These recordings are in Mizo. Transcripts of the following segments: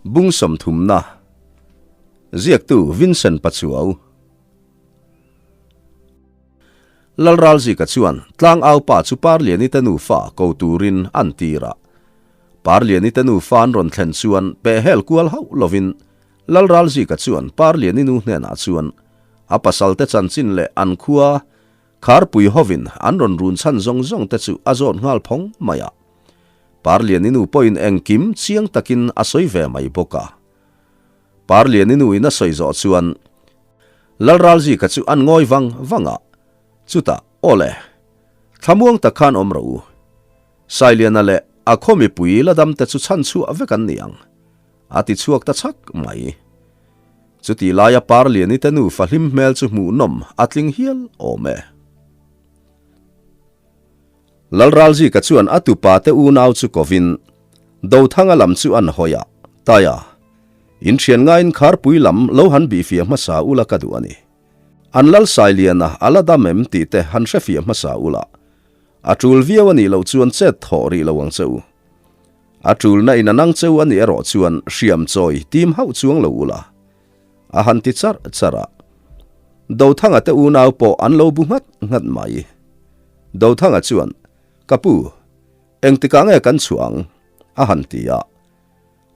Bung sawmthumna, Ziaktu Vincent Pachuau. Lalralzika chuan tlangau pa chu Parliani te nufa ko turin an tir a. Parliani te nufa an rawn thlen chuan pehhel kual hauh lovin Lalralzika chuan Parliani nu hnenah chuan a pasalte chanchin leh an khua Kharpui hovin an rawn run chhan zawng zawng te chu a zawt nghal phawng mai a. Parliani nu pawhin engkim chiang takin a sawi ve mai bawk a. Parliani nu in a sawi zawh chuan Lalralzika chu an ngawi vang vang a, chutah, Aw le, thlamuang tak khan awm rawh u. Sailiana leh a khaw mipui la dam te chu chhan chhuah vek an ni ang, a ti chhuak ta chhak mai. Chutih laia Parliani te nufa hlim hmel chu hmuhnawm a tling hial awm e. Lalralzika chuan a tupa te unau chu kovin Dothanga lam chu an hawi a, Taia, in thian ngaiin Kharpui lam lo han bihfiah hmasa ula ka duh a ni. An lal Sailiana a la dam em tih te han hrefiah hmasa ula, a tul viau a nih loh chuan chet thawh rih lo ang che u. A tulna in a nang cheu a nih erawh chuan hriam chawi tim hauh chuang lo ula, a han ti charh charh a. Dothanga te unau pawh an lo bu nghat nghat mai. Dothanga chuan, Ka pu, engtikah nge kan chhuah ang? a han ti a.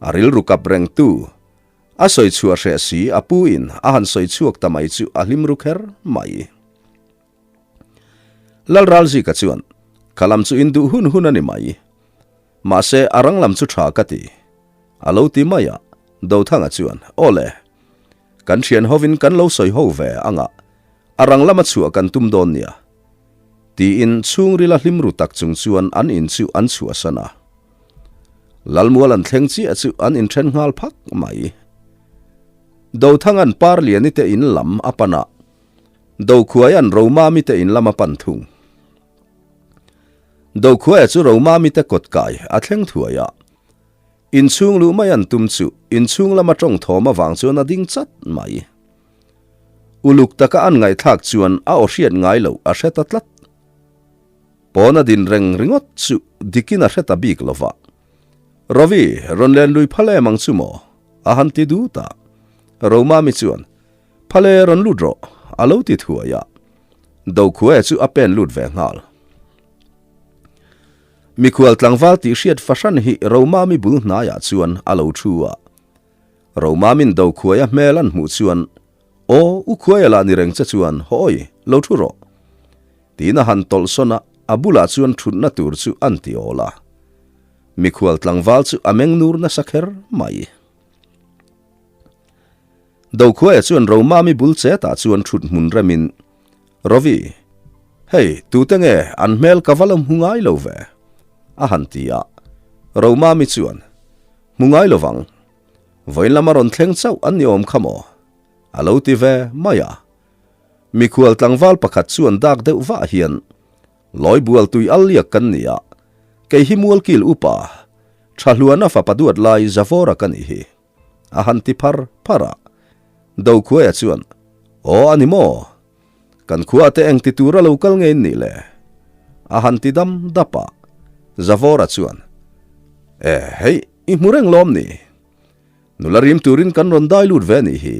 A rilru kap reng tu, a sawi chhuah hreh si a pu in a han sawi chhuak ta mai chu a hlim ru kher mai. Lalralzika chuan, Ka lam chu in duh hun hun a ni mai. Mahse, a rang lam chu tha ka ti. A lo ti mai a, Dothanga chuan, Aw le, kan thian hovin kan lo sawi ho ve anga, a rang lama chhuah kan tum dawn nia. Tiin chhungrila hlim ru tak chung chuan an in chu an chhuahsan a. Lalmual an thleng chiah chu an inthen nghal phak mai. Dothanga'n Parliani te in lam a pan a, Dokhuaia'n Romami te in lam a pan thung. Dokhuaia chu Romami te kawt kai a thleng thuai a. Inchhung luh mai an tum chu inchhung lama tawng thawm avang chuan a ding chat mai. Uluk taka an ngaihthlak chuan a aw hriat ngai loh a hre ta tlat. Pawn a din reng ringawt chu dikin a hre ta bik lo va. Rovi, rawn len lui phal em ang chu maw? a han ti dut a. Romami chuan, Phale rawn lut rawh, a lo ti thuai a. Dokhuaia chu a pen lut ve nghal. Mikhual tlangval tih hriat fahran hi Romami bul hnaiah chuan a lo thu a. Romamin Dokhuaia hmel an hmuh chuan, Aw, u Khuaia lah ni reng che chuan, hawi, lo thu rawh. Tiin a han tawlhsawn a, a bulah chuan thutna tur chu an ti awl a. Mikhual tlangval chu a meng nur nasa kher mai. Dokhuaia chuan Romami bul chetah chuan thut hmun remin, Rovi, hei, tute nge an hmel ka va lo hmu ngai lo ve? a han ti a. Romami chuan, Hmu ngai lo vang. Vawiin lama rawn thleng chauh an ni awm kha maw? a lo ti ve mai a. Mikhual tlangval pakhat chuan dak deuh vah hian, Lawi bual tui al liak kan ni a, kei hi Mualkil upa, Thahluana fapa duat lai Zavawra ka nih hi. A han ti phar phar a. Dokhuaia chuan, Aw a ni maw? Kan khua te eng ti tura lo kal ngei nih le? A han ti dam dap a. Zavawra chuan, E hei, i hmu reng lawm ni? Nula rim turin kan rawn dai lut ve nih hi.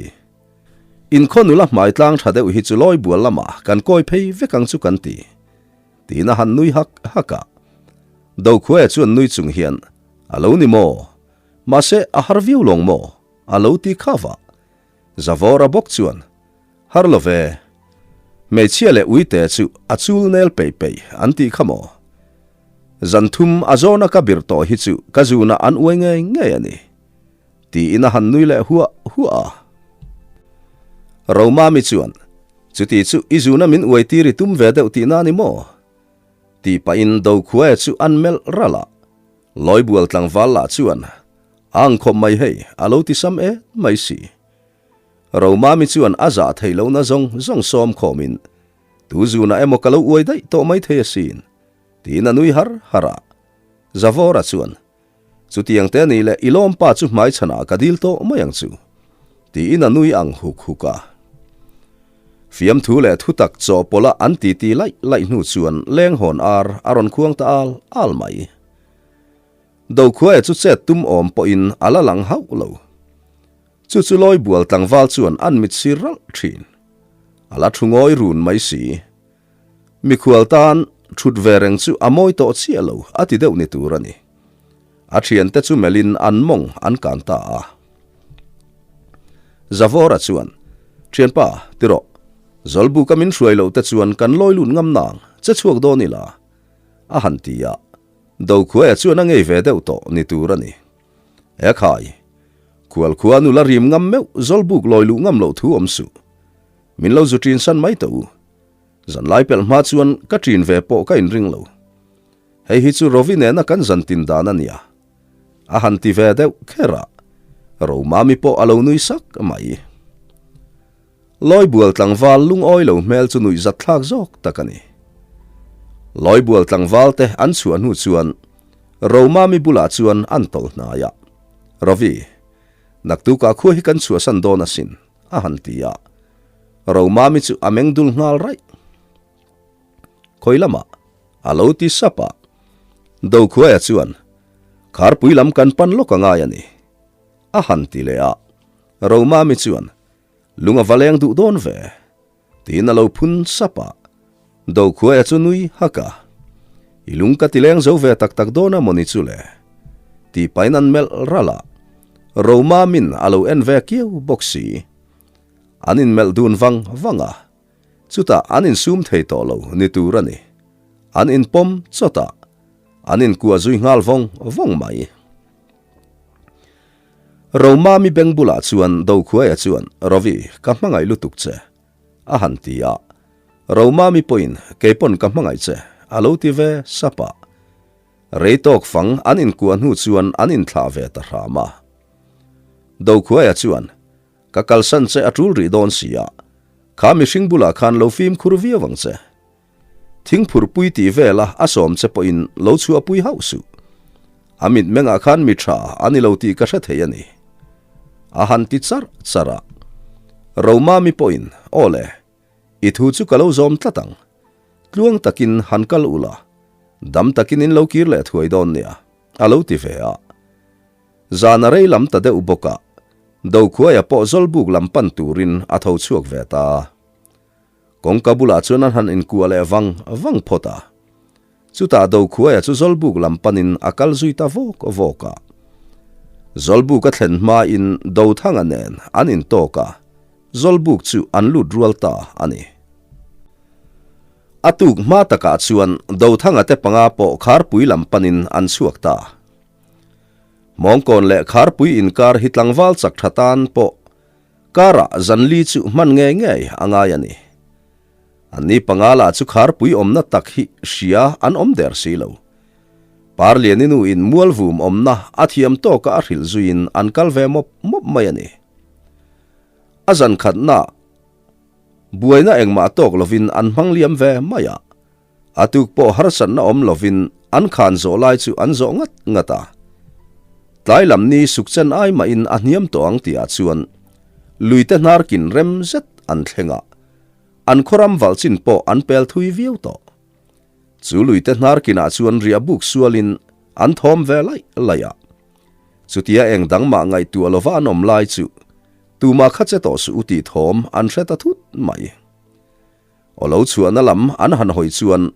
Inkhaw nula hmai tlang tha deuh hi chu lawi bual lamah kan kawi phei vek ang chu kan ti. Tiin a han nui hak hak a. Dokhuaia chuan nui chung hian, A lo ni maw? Mahse, a har viau lawng maw? A lo ti kha vah. Zavawra bawk chuan, Har lo ve. Hmeichhia leh uite chu a chul nel peih peih an tih kha maw? Zan thum a zawna ka birh tawh hi chu ka zunah an uai ngei ngei a ni. Tiin a han nui leh huah huah a. Romami chuan, Chuti chu i zuna min uai tir i tum ve deuh tihna a ni maw? Tih pahin Dokhuaia chu an melh ralh a. Lawibual tlangval lah chuan, A ang khawp mai hei, a lo ti sam e mai si. Romami chuan a zah theih lohna zawng zawng sawm khawmin, Tu zunah emaw ka lo uai daih tawh mai thei asin, tiin a nui har har a. Zavawra chuan, Chutiang te anih leh i lawmpa chu hmaichhanah ka dil tawh mai ang chu, tiin a nui ang huk huk a. Fiamthu leh thutak chawhpawlha an titi laih laih hnu chuan lenghawn ar a rawn khuang ta al al mai. Dokhuaia chu chet tum awm pawhin a la lang hauh lo. Chu chu Lawibual tlangval chuan an mit sir ralh thin. A la thu ngawi run mai si. Mikhual tan thut ve reng chu a mawi tawh chiah lo a ti deuh ni tur a ni. A thiante chu melhin an mawng an kan ta a. Zavawra chuan, Thianpa, ti rawh. Zawlbuka min hruai loh te chuan kan lawi lut ngam nang, che chhuak dawn ila. A han ti a. Dokhuaia chuan a ngei ve deuh tawh ni tur a ni. E khai! Khualkhua nula rim ngam meuh Zawlbuk lawi luh ngam loh thu awm suh. Min lo zu ṭin san mai tawh u. Zanlai pelh hma chuan ka ṭin ve pawh ka inring lo. Hei hi chu Rovi nena kan zan tin dan a nia. A han ti ve deuh kher a, Romami pawh a lo nui sak mai. Lawibual tlangval lungawi lo hmel chu nuihzat thlak zawk tak a ni. Lawibual tlangval te an chhuah hnu chuan Romami bulah chuan an tawlh hnai a, Rovi, naktukah khua hi kan chhuahsan dawn asin, a han ti a. Romami chu a meng dul nghal raih. Khawi lamah? A lo ti sap a. Dokhuaia chuan, Kharpui lam kan pan lawk a ngai a ni. A han ti leh a. Romami chuan, Lung a va leng duh dawn ve. Tiin a lo phun sap a. Dokhuaia chu nui hak a. I lung ka ti leng zo ve tak tak dawn a mawni chu le? Tih pahin an melh ralh a. Romamin a lo en ve kiau bawk si. An inmelh dun vang vang a. Chutah an insum thei tawh lo ni tur a ni. An inpawm chawt a, an inkuah zui nghal vawng vawng mai. Romami beng bulah chuan Dokhuaia chuan, Rovi, ka hmangaih lutuk che, a han ti a. Romami pawhin, Keipawn ka hmangaih che, a lo ti ve sap a. Rei tawk fang an inkuah hnu chuan an inthlah ve ta hram a. Dokhuaia chuan, Ka kalsan che a tul rih dawn si a, kha mihring bulah khan lo fimkhur viau ang che. Thingphurpui tih vela a sawm che pawhin lo chhuahpui hauh suh. A mitmengah khan mi tha a ni lo tih ka hre thei a ni. A han ti charh charh a. Romami pawhin, Aw le, i thu chu ka lo zawm tlat ang. Tluang takin han kal ula, dam takin in lo kir leh thuai dawn nia, a lo ti ve a. Zan a rei lam ta deuh bawk a, Dokhuaia pawh Zawlbuk lam pan turin a tho chhuak ve ta. Kawngka bulah chuan an han inkuah leh vang vang phawt a. Chutah Dokhuaia chu Zawlbuk lam panin a kal zui ta vawk vawk a. Zawlbuk a thlen hmain Dothanga nen an intawk a, Zawlbuk chu an lut rual ta a ni. A tuk hma takah chuan Dothanga te panga pawh Kharpui lam panin an chhuak ta. Mawngkawn leh Kharpui inkar hi tlangval chak tha tan pawh karah zan li chu hman ngei ngei a ngai a ni. Anni panga lah chu Kharpui awmna tak hi hria an awm der si lo. Parliani nu in Mualvum awmna a thiam tawka a hrilh zuiin an kal ve mawp mawp mai a ni. A zan khatna buaina engmah tawk lovin an hmang liam ve mai a. A tuk pawh harsatna awm lovin an khan zawh lai chu an zawh ngat ngat a. Tlai lam ni sukchen ai mahin a hniam tawh ang tihah chuan luite hnar kin rem zet an thleng a, an khawram valh chin pawh an pel thui viau tawh. Chu luite hnar kinah chuan riah buk sualin an thawm ve laih laih a. Chutia eng dang mah ngaihtuah lova an awm lai chu tumah kha che tawh suh u tih thawm an hre ta thut mai. Aw lo chhuahna lam an han hawi chuan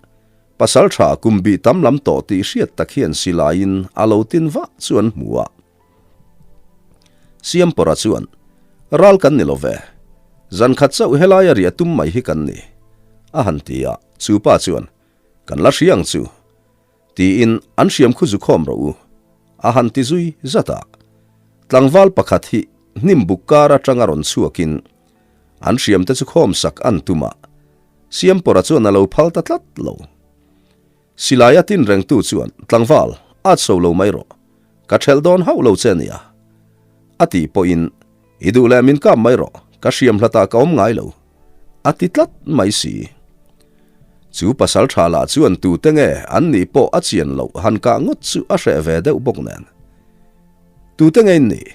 pasal tha kum bih tam lam tawh tih hriat tak hian silaiin a lo tin vah chu an hmu a. Siampawra chuan, Ral kan ni lo ve, zan khat chauh helaia riah tum mai hi kan ni, a han ti a, chu pa chuan, Kan la hria ang chu, tiin an hriam khu zu khawm rawh u, a han ti zui zat a. Tlangval pakhat hi hnim buk kar atanga rawn chhuakin An hriamte chu khawmsak an tum a, Siampawra chuan a lo phal ta tlat lo. Silai a tin rengtu chuan, Tlangval, at so lo mai rawh. Ka ṭhelh dawn hauh lo che nia. A tih pawhin, I duh leh min kap mai rawh, ka hriam hlatah ka awm ngai lo. A ti tlat mai si. Chu pasal ṭha lah chuan tute nge an nih pawh a chian loh han kah ngawt chu a hreh ve deuh bawk nen. Tute nge in nih?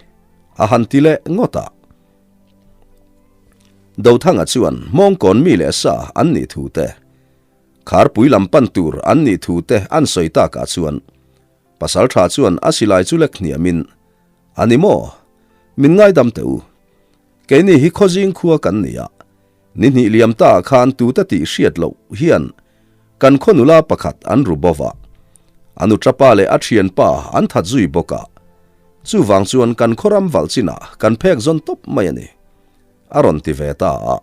A han ti leh ngawt a. Dothanga chuan Hmawngkawn mi leh sa an nih thu te, Kharpui lam pan tur an nih thu te an sawi takah chuan. Pasalṭha chuan a silai chu lek hniamin, A ni maw? Min ngaidam teh u. Keini hi khawzing khua kan ni a, ni hnih liam ta ah khan tute tih hriat loh hian kan khaw nula pakhat an ru bo va. A nuṭapa leh a ṭhianpa an that zui bawk a. Chuvang chuan kan khaw ram valh chinah kan phek zawn tawp mai a ni, a rawn ti ve ta a.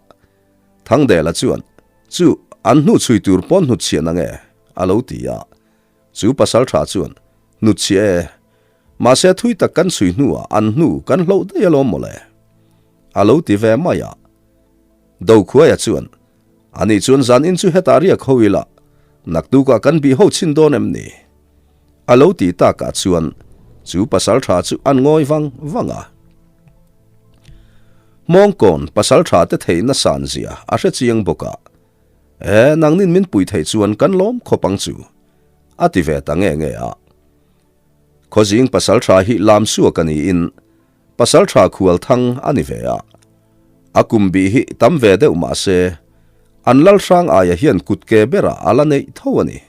Thangdela chuan, Chu, an hnu chhui tur pawn hnutchhiah nange? a lo ti a. Chu pasalṭha chuan, Hnutchhiah e, mahse thui tak kan chhui hnuah an hnu kan hloh daih alawm mawle, a lo ti ve mai a. Dokhuaia chuan, Ani chuan zan in chu hetah riak ho ila, naktukah kan bih ho chhin dawn em ni? A lo ti takah chuan chu pasalṭha chu an ngawi vang vang a. Hmawngkawn pasalṭha te theihna san zia a hre chiang bawk a. E, nangnin min pui theih chuan kan lawm khawp ang chu, a ti ve ta nge nge a. Khawzing pasalṭha hi Lamsuak a niin pasalṭha khualthang a ni ve a. A kum bih hi tam ve deuh mah se, an Lalhrang aia hian kutke berah a la neih tho a ni.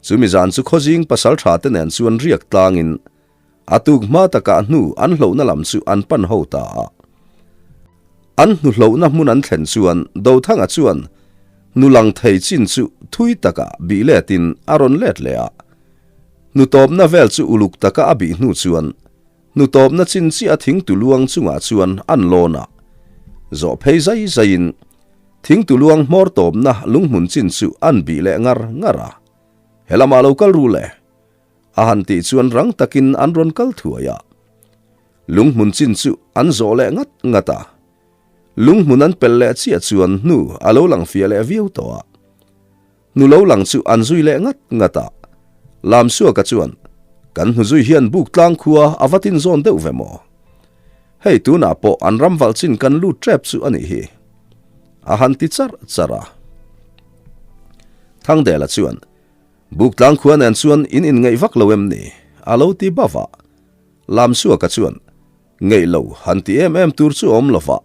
Chumi zan chu Khawzing pasalṭha te nen chuan riak tlangin A tuk hma takah hnu an hlohna lam chu an pan ho ta a. An hnu hlohna hmun an thlen chuan Dothanga chuan hnu lang thei chin chu thui takah bih letin a rawn let leh a. Hnu tawpna vel chu uluk taka a bih hnu chuan hnu tawpna chin chiah a thingtu luang chungah chuan an lawn a. Zawh phei zai zaiin thingtu luang hmawr tawpna lunghmun chin chu an bih leh ngar ngar a. Helamah lo kal ru le. A han tih chuan rang takin an rawn kal thuai a. Lunghmun chin chu an zawh leh ngat ngat a. Lunghmun an pel leh chiah chuan hnu a lo lang fiah leh viau tawh a. Hnu lo lang chu an zui leh ngat ngat a. Lamsuaka chuan, Kan hnu zui hian buk tlang khua a va tin zawn deuh ve maw? Hei tunah pawh an ram valh chin kan lut tep chu a nih hi. A han ti charh charh a. Thangdela chuan, Buktlang khua nen chuan in inngeih vak lo em ni? A lo ti bauh a. Lamsuaka chuan, Ngeih lo, han ti em em tur chu awm lo va.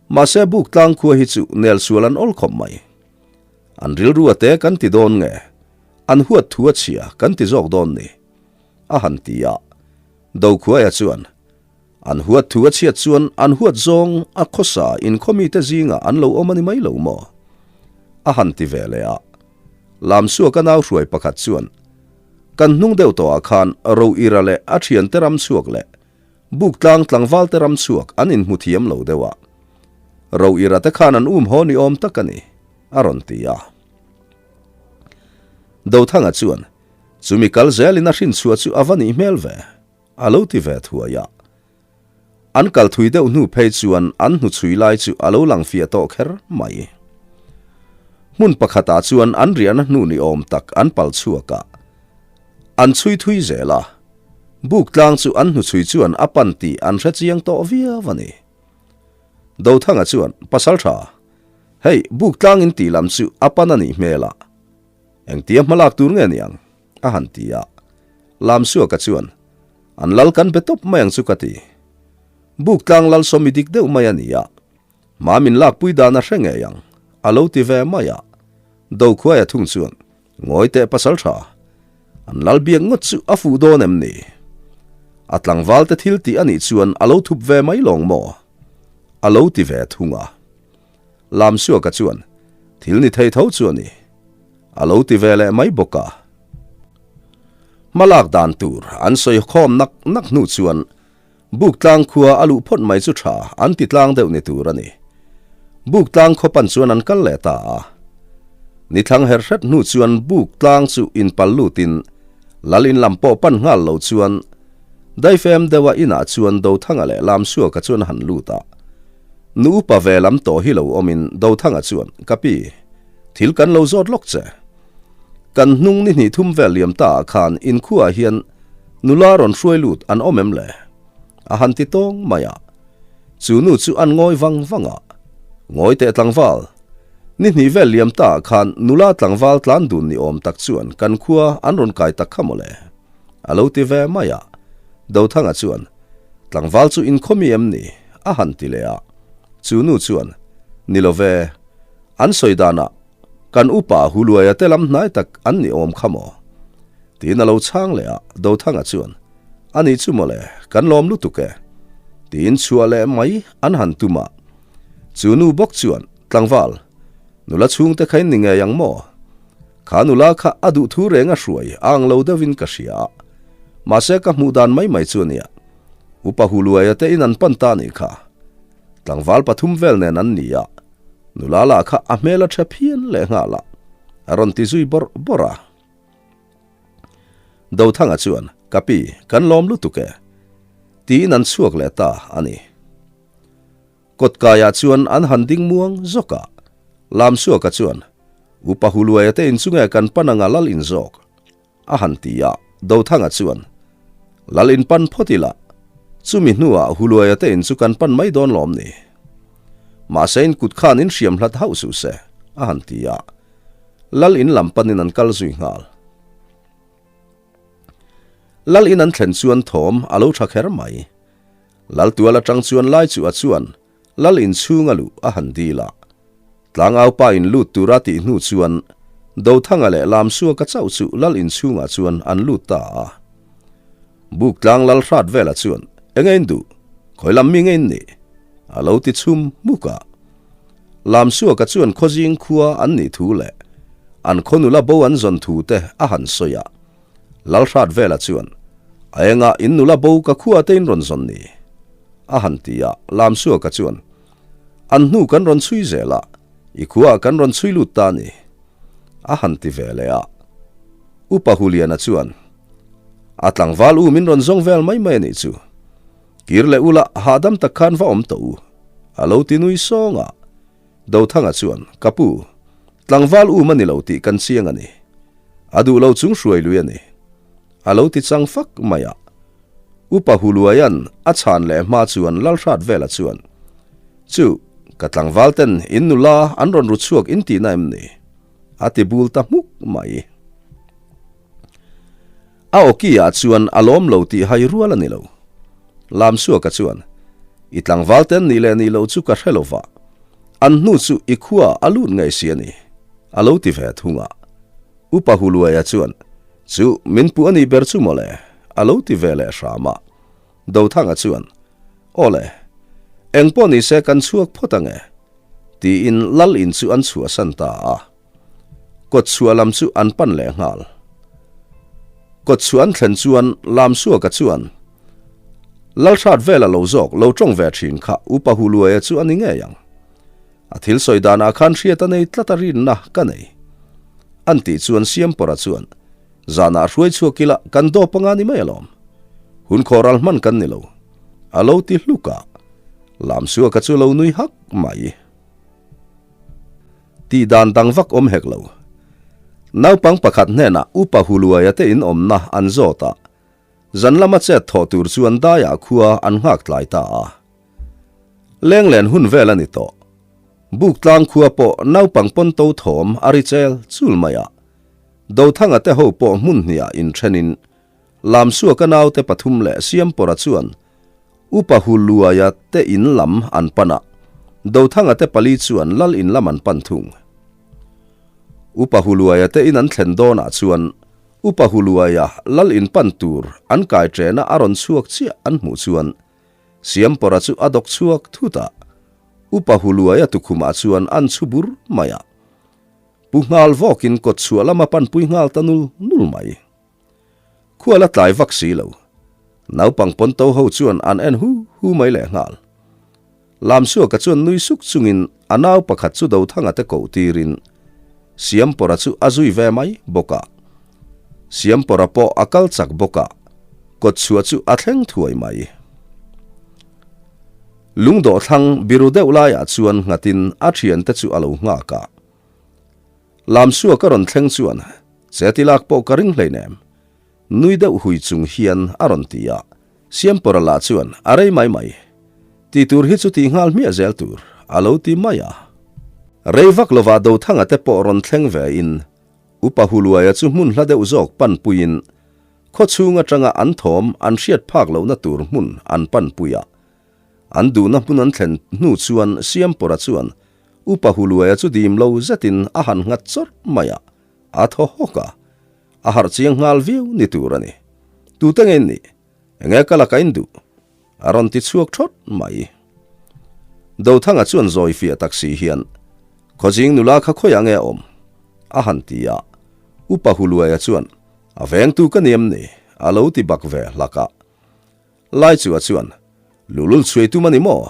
Mahse Buktlang khua hi chu nel sual an awl khawp mai. An rilru a te kan ti dawn nge? An huat thu a chhia kan ti zawk dawn ni? A han ti a. Dokhuaia chuan, An huat thu a chhiat chuan an huat zawng a khawsa inkhawmite zingah an lo awm a ni mai lo maw? A han ti ve leh a. Lamsuaka nau hruai pakhat chuan, Kan hnung deuh tawhah khan Roira leh a thiante ram chhuak leh Buktlang tlangvalte ram chhuak an inhmu thiam lo deuh a. Roira te khan an um haw ni awm tak a ni, a rawn ti a. Dothanga chuan, Chumi kal zelin a hrinchhuah chu a va nih hmel ve. A lo ti ve thuai a. An kal thui deuh hnu phei chuan an hnuchhui lai chu a lo lang fiah tawh kher mai. Hmun pakhatah chuan an riahna hnu ni awm tak an pal chhuak a. An chhui thui zel a. Buk tlang chu an hnuchhui chuan a pan tih an hre chiang tawh viau a ni. Dothanga chuan, Pasaltha, hei buk tlang in tih lam chu a pan a nih hmel a. Engtia hmalak tur nge niang? A han ti a. Lamsuaka chuan, An lal kan be tawp mai ang chu ka ti. Buktlang lal sawmi dik deuh mai a ni a. Hma min lakpui dan a hre ngei ang, a lo ti ve mai a. Dokhuaia thung chuan, Ngawi teh pasal tha. An lal biak ngawt chu a fuh dawn em ni? A tlangval te thil tih a nih chuan a lo thup ve mai lawng maw? A lo ti ve thung a. Lamsuaka chuan, Thil ni thei tho chu a ni. A lo ti ve leh mai bawk a. Hmalak dan tur an sawi khawm nak nak hnu chuan Buktlang khua a luh phawt mai chu tha an ti tlang deuh ni tur a ni. Buktlang khaw pan chuan an kal leh ta a. Nithlang her hret hnu chuan Buktlang chu inpal lutin Lal in lam pawh pan nghal lo chuan Daifem deuha inah chuan Dothanga leh Lamsuaka chuan a han lut a. Nu upa ve lam tawh hi lo awmin Dothanga chuan, Ka pi, thil kan lo zawt lawk che. Kan hnung ni hnih thum vel liam ta ah khan inkhuaah hian nula rawn hruai lut an awm em le? A han ti tawng mai a. Chu nu chu an ngawi vang vang a. Ngawi teh tlangval. Ni hnih vel liam ta ah khan nula tlangval tlan dun ni awm tak chuan kan khua an rawn kai tak kha mawle. A lo ti ve mai a. Dothanga chuan, Tlangval chu inkhaw mi em ni? A han ti leh a. Chu nu chuan, Ni lo ve. An sawi danah Kan upa Huluaia te lam hnai tak an ni awm kha maw? Tiin a lo chhang leh a, Dothanga chuan, A nih chu mawle, kan lawm lutuk e. Tiin chhuah leh mai an han tum a. Chu nu bawk chuan, Tlangval, nula chhungte kha in ni ngei ang maw? Kha nula kha a duh thu reng a hruai a ang lo deuhin ka hria a. Mahse ka hmuh dan mai mai chu a nia. Upa Huluaia te in an pan ta nih kha. Tlangval pathum vel nen an ni a, nula lah kha a hmel a tha phian leh nghal a, a rawn ti zui bawrh bawrh a. Dothanga chuan, Ka pi, kan lawm lutuk e, tiin an chhuak leh ta a ni. Kawtkaiah chuan an han ding muang zawk a, Lamsuaka chuan, Upa Huluaia te inchunge kan pan anga lal in zawk, A han ti a, Dothanga chuan, Lal in pan phawt ila, chumi hnuah Huluaia te in chu kan pan mai dawn lawm ni? Mahse in kut khan in hriam hlat hauh suh se, a han ti a. Lal in lam panin an kal zui nghal. Lal in an thlen chuan thawm a lo tha kher mai. Lal tual atang chuan Laichuh a chuan Lal inchhung a luh a han dil a. Tlangau pa in lut tura tih hnu chuan Dothanga leh Lamsuaka chauh chu Lal inchhungah chuan an lut ta a. Buk tlang Lal hrat velah chuan, Enge in duh? Khawi lam mi nge in nih? A lo ti chhum hmuk a. Lamsuaka chuan khawzing khua an nih thu leh an khaw nula bo an zawn thu te a han sawi a. Lal hrat velah chuan, A engah in nula bo ka khua te in rawn zawn ni? A han ti a, Lamsuaka chuan, An hnu kan rawn chhui zel a, i khuaah kan rawn chhui lut ta a ni. A han ti ve leh a. Upa Huliana chuan, A tlangval u min rawn zawng vel mai mai a nih chu. Kir leh ula hahdam tak khan va awm tawh u. A lo ti nui sawng a. Dothanga chuan, Ka pu, tlangval um a ni lo tih kan chiang a ni. A duh lo chung hruai lui a ni. A lo ti chang fak mai a. Upa Huluaia'n a chhan leh hma chuan Lalhrat vela chuan, Chu, ka tlangval ten in nula an rawn ru chhuak in tihna em ni? A ti bul ta hmuk mai. A awki ah chuan a lawm lo tih hai rual a ni lo. Lamsuaka chuan, I tlangval ten nih leh nih loh chu ka hre lo va, an hnu chu i khua a lut ngei si a ni, a lo ti ve thung a. Upa Huluaia chuan, Chu, min puh a nih ber chu mawle, a lo ti ve leh hram a. Dothanga chuan, Aw le, eng pawh ni se kan chhuak phawt ang e, tiin Lal in chu an chhuahsan ta a. Kawt chhuah lam chu an pan leh nghal. Kawt chhuah an thlen chuan Lamsuaka chuan, Lalhrat vela lo zawk lo tawng ve thin kha Upa Huluaia chu a ni ngei ang. A thil sawi danah khan hriat a nei tlat a rinna ka nei. An tih chuan Siampawra chuan, Zanah hruai chhuak ila kan dawp anga ni mai alawm. Hun khawhral hman kan ni lo. A lo ti hluk a. Lamsuaka chu lo nui hak mai. Tih dan dang vak awm hek lo. Naupang pakhat hnenah Upa Huluaia te in awmna an zawt a. Zan lama chet thawh tur chuan daiah khua an nghak tlai ta a. Lenglen hun vel a ni tawh. Buk tlang khua pawh naupang pawn to thawm a ri chel chul mai a. Dothanga te ho pawh hmun hniah inthenin Lamsuaka naute pathum leh Siampawra chuan Upa Huluaia te in lam an pan a, Dothanga te pali chuan Lal in lam an pan thung. Upa Huluaia te in an thlen dawnah chuan Upa Huluaia Lal in pan tur an kai ṭena a rawn chhuak chiah an hmuh chuan Siampawra chu a dawk chhuak thut a, Upa Huluaia tukhumah chuan an chhu bur mai a. Pu nghal vawkin kawt chhuah lama panpui nghal ta nul nul mai. Khual a tlai vak si lo. Naupang pawn to ho chuan an en hu hu mai leh nghal. Lamsuaka chuan nui suk chungin a nau pakhat chu Dothanga te koh tirin Siampawra chu a zui ve mai bawk a. Siampawra pawh a kal chak bawk a, kawtchhuah chu a thleng thuai mai. Lungdawh thlang biru deuh laiah chuan nghatin a thiante chu a lo nghak a. Lamsuaka rawn thleng chuan Che ti lak pawh ka ring hleinem. Nui deuh hui chung hian a rawn ti a. Siampawra lah chuan a rei mai mai. Tih tur hi chu tih nghal hmiah zel tur a lo ti mai a. Rei vak lovah Dothanga te pawh rawn thleng ve in Upa Huluaia chu hmun hla deuh zawk panpuiin khawchhung atanga an thawm an hriat phak lohna tur hmun an panpui a. An duhna hmun an thlen hnu chuan Siampawra chuan Upa Huluaia chu dim lo zetin a han nghat chawrh mai a. A thaw hawk a. A harh chiang nghal viau ni tur a ni. Tute nge in nih? Enge ka laka in duh? A rawn ti chhuak thawt mai. Dothanga chuan zawi fiah tak si hian, Khawzing nula kha khawiah nge a awm? A han ti a. Upa Huluaia chuan, A vengtu ka ni em ni? A lo ti bak ve hlak a. Laichua chuan, Lulul chhuai tum a ni maw?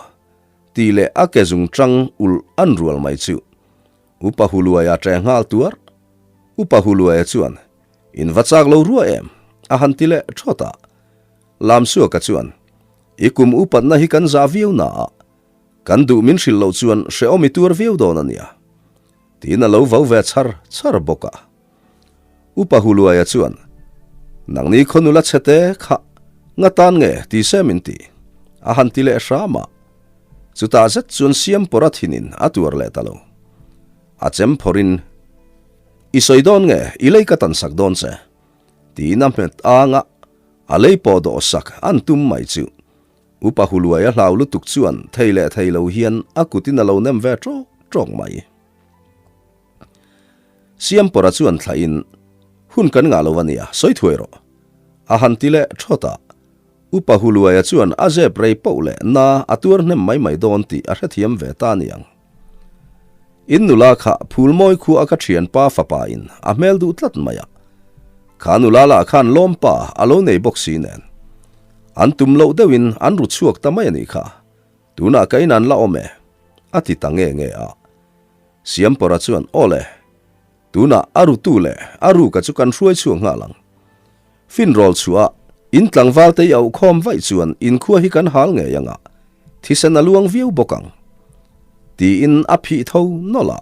Tih leh a ke zung tang ulh an rual mai chu. Upa Huluaia ṭe nghal tuar. Upa Huluaia chuan, In va chak lo rua em? A han ti leh ṭhawt a. Lamsuaka chuan, I kum upatna hi kan zah viau na a, kan duh min hrilh loh chuan hrehawm i tuar viau dawn a nia. Tiin a lo vau ve char char bawk a. Upa Huluaia chuan, Nangni khaw nula chhete kha nga tan nge ti se min ti? A han ti leh hram a. Chutah zet chuan Siampawra thinin a tuar leh ta lo. A chem phawrhin, I sawi dawn nge i lei ka tan sak dawn che? Tiin a hmet ang a, a lei pawh dawh sak an tum mai chu. Upa Huluaia hlau lutuk chuan thei leh thei lo hian a kutin a lo nem ve ṭawk ṭawk mai. Siampawra chuan thlahin, Hun kan ngah lo a nia, sawi thuai rawh. A han ti leh ṭhawt a. Upa Huluaia chuan a zep rei poh leh na a tuar hnem mai mai dawn tih a hrethiam ve ta aniang. In nula kha Phulmawi khua a ka thianpa fapa in a hmel duh tlat mai a. Kha nula lah khan lawmpa a lo nei bawk si nen. An tum loh deuhin an ru chhuak ta mai a nih kha. Tunah ka in an la awm e, a ti ta nge nge a. Siampawra chuan, Aw le, tunah a rutu leh a ruka chu kan hruai chhuak nghal ang. Finrawl chhuah a, in tlangval te i auh khawm vaih chuan inkhua hi kan hal ngei ang a, thisen a luang viau bawk ang. Tiin a phih tho nawlh a,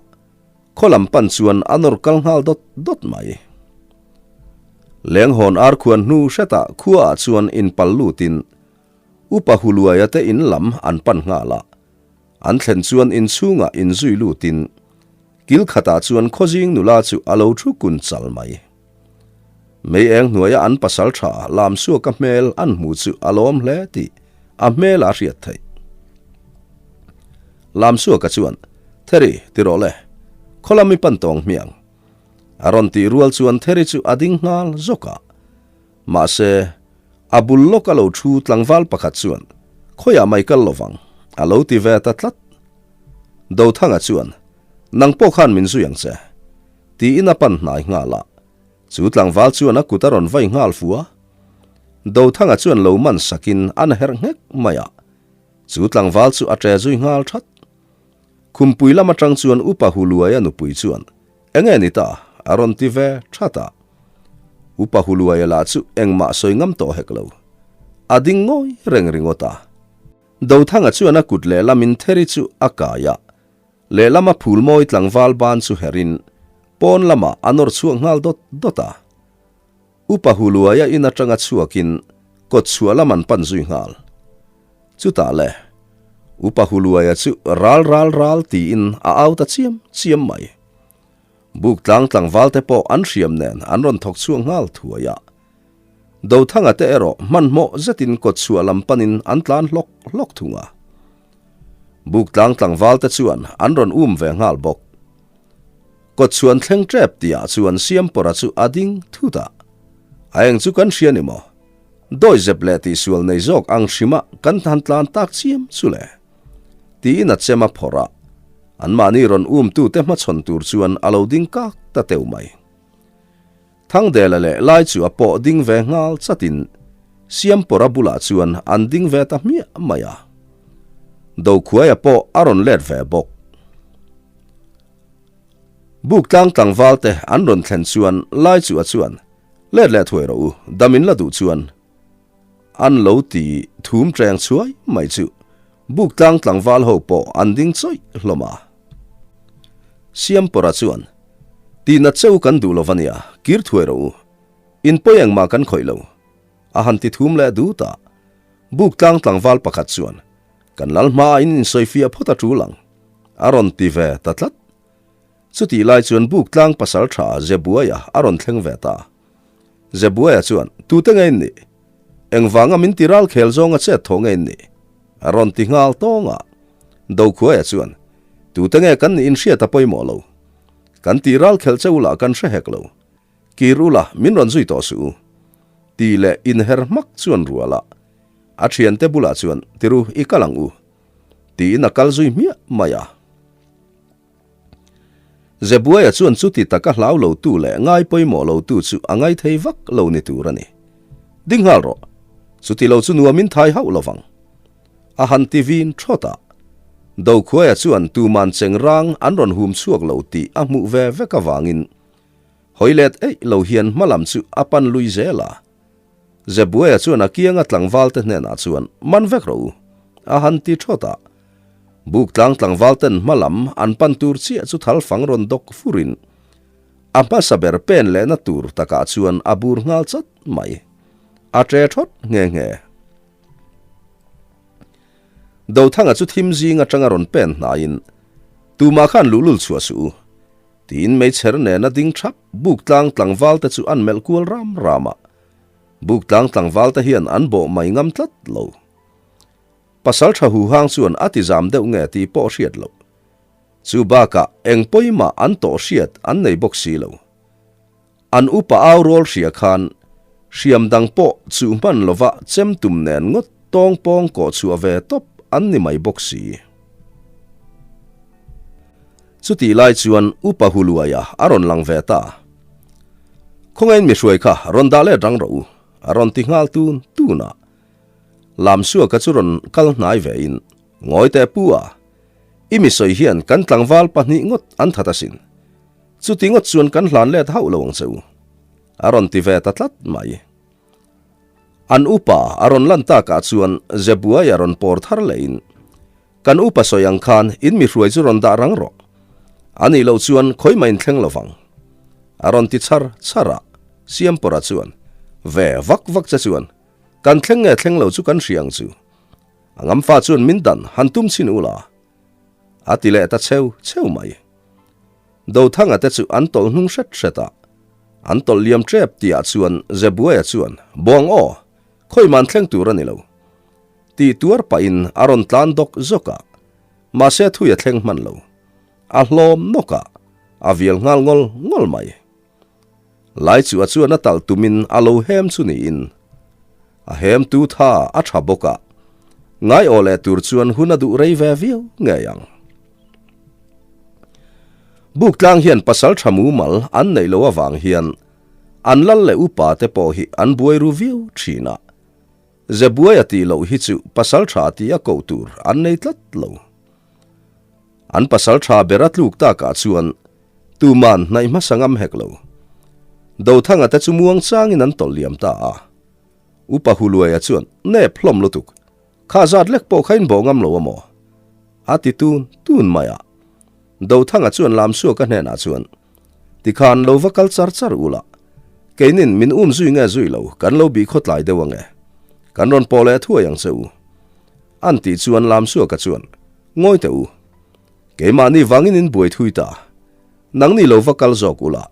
khaw lam pan chuan a nawr kal nghal dawt dawt mai. Lenghawn ar khuan hnu hretah khuaah chuan inpal lutin Upa Huluaia te in lam an pan nghal a, an thlen chuan inchhungah inzui lutin kil khatah chuan khawzing nula chu a lo thu kun chal mai. Mei eng hnuaia an pasal tha Lamsuaka hmel an hmu chu a lawm hle tih a hmel a hriat theih. Lamsuaka chuan, Theri, ti rawh le, khaw lam i pan tawng hmiang. A rawn tih rual chuan Theri chu a ding nghal zawk a. Mahse, a bul lawk a lo thu tlangval pakhat chuan, Khawiah mai kal lovang, a lo ti ve ta tlat. Dothanga chuan, Nang pawh khan min zui ang che. Tiin a pan hnai nghal a. Chu tlangval chuan a kut a rawn vai nghal fu a. Dothanga chuan lo man sakin an herh nghek mai a. Chu tlangval chu a ṭe zui nghal that. Khumpui lam aṭang chuan Upa Huluaia nupui chuan, Enge ni ta? a rawn ti ve that a. Upa Huluaia lah chu engmah sawi ngam tawh hek lo. A ding ngawi reng ringawt a. Dothanga chuan a kut lehlamin Theri chu a kai a. Lehlama phulmawi tlangval ban chu herin pawn lamah a nawr chhuak nghal dawt dawt a. Upa Huluaia in atanga chhuakin kawt chhuah lam an pan zui nghal. Chutah le, Upa Huluaia chu ral ral ral tiin a au ta chiam chiam mai. Buk tlang tlangval te pawh an hriam nen an rawn thawk chhuak nghal thuai a. Dothanga te erawh hmanhmawh zetin kawt chhuah lam panin an tlan hlawk hlawk thung a. Buk tlang tlangval te chuan an rawn um ve nghal bawk. Kawt chhuan thleng tep tihah chuan Siampawra chu a ding thut a. A eng chu kan hria ni maw? Dawi zep leh tihsual nei zawk ang hrima kan han tlan tak chiam chu le. Tiin a chem a phawrh a. Anmahni rawn umtute hmachhawn tur chuan a lo ding kak ta teuh mai. Thangdela leh lai chu a pawh ding ve nghal chatin Siampawra bulah chuan an ding ve ta hmiah mai a. Dokhuaia pawh a rawn let ve bawk. Buk tlang tlangval te an rawn thlen chuan lai chu a chuan, Let leh thuai rawh u, dam in la duh chuan. An lo ti thum ṭeng chhuai mai chu buk tlang tlangval ho pawh an ding chawih hlawm a. Siampawra chuan, Tihna cheu kan duh lo va nia, kir thuai rawh u. In pawi engmah kan khawih lo. A han ti thum leh dut a. Buk tlang tlangval pakhat chuan, Kan lal hmaah in insawifiah phawt a ṭul ang. A rawn ti ve ta tlat. Chutih lai chuan buk tlang pasal ṭha Zebuaia a rawn thleng ve ta. Zebuaia chuan, Tute nge in nih? Engvanga min ti ral khel zawnga chet thaw nge in nih? A rawn ti nghal tawng a. Dokhuaia chuan, Tute nge kan nih inhriat a pawimawh lo. Kan ti ral khelh che u lah kan hre hek lo. Kir ula, min rawn zui tawh suh u. Ti leh inher hmak chuan rual a, a thiante bulah chuan, Tiru, i kal ang u. Tiin a kal zui hmiah mai a. Zebuaia chuan chuti taka hlau lotu leh ngai pawimawh lotu chu a ngai thei vak lo ni tur a ni. Ding nghal rawh, chuti lo chu nuamin thai hauh lo vang. A han ti vin thawt a. Dokhuaia chuan tuman cheng rang an rawn hum chhuak lo tih a hmuh ve vek avangin hawi let eih lo hian hma lam chu a pan lui zel a. Zebuaia chuan a kianga tlangval te hnenah chuan, Man vek rawh u, a han ti thawt a. Buk tlang tlangval ten hma lam an pan tur chiah chu thal fang rawn dawk furin a hmasa ber pen lehna tur takah chuan a bur nghal chat mai. A ṭe thawt nghe nghe. Dothanga chu thim zing atanga rawn pen hnaiin, Tumah khan luhlul chhuah suh u, tiin meichher nena ding thap buk tlang tlangval te chu an melh kual ram ram a. Buk tlang tlangval te hian an bawh mai ngam tlat lo. Pasal tha huhang chuan a ti zam deuh nge tih pawh hriat loh. Chu bakah eng pawimah an tawh hriat an nei bawk si lo. An upa au rawl hria khan hriam dang pawh chuh hman lova chem tum nen ngawt tawng pawng kawh chhuah ve tawp an ni mai bawk si. Chutih lai chuan upa Huluaia a rawn lang ve ta. Khawngain mi hruai kha rawn dah let rang rawh u, a rawn ti nghal tun tun a. Lamsuaka chu rawn kal hnai vein, Ngawi teh pu a, i mi sawi hian kan tlangval pahnih ngawt an that asin. Chuti ngawt chuan kan hlan let hauh lo ang che u, a rawn ti ve ta tlat mai. An upa a rawn lan takah chuan Zebuai a rawn pawr thar lehin, Kan upa sawi ang khan in mi hruai chu rawn dah rang rawh. A nih loh chuan khawi mah in thleng lo vang. A rawn ti chhar chhar a, Siampawra chuan, Ve vak vak che chuan, kan thleng nge thleng lo chu kan hria ang chu. A ngamfa chuan min dan han tum chhin ula. A ti leh ta cheu cheu mai. Dothanga te chu an tawlh hnung hret hret a, an tawlh liam tep tihah chuan Zebuaia chuan, Buang aw, khawi man thleng tur a ni lo. Tih tuar pahin a rawn tlan dawk zawk a, mahse thui a thleng hman lo. A hlawm nawk a, a vial nghal ngawl ngawl mai. Laichua chuan a talh tumin a lo hem chu niin a hem tu tha a tha bawk a, ngaiawh leh tur chuan hun a duh rei ve viau ngei ang. Buktlang hian pasal tha mumal an neih loh avang hian an lal leh upa te pawh hi an buai ru viau thin a, Zebuai a tih loh hi chu pasal tha tih a koh tur an nei tlat lo. An pasal tha ber a tluk takah chuan tuman hnaih hmasa ngam hek lo. Dothanga te chu muang changin an tawlh liam ta a. Upa Huluaia chuan, Nep hlawm lutuk. Kha zat lek pawh kha in bawh ngam lo a maw? A ti tun tun mai a. Dothanga chuan Lamsuaka hnenah chuan, Tikhan lo va kal char char ula, keinin min um zui nge zui lo kan lo bih khawtlai deuh ange. Kan rawn pawh leh thuai ang che u. An tih chuan Lamsuaka chuan, Ngawi teh u. Keimahni vangin in buai thui ta. Nangni lo va kal zawk ula,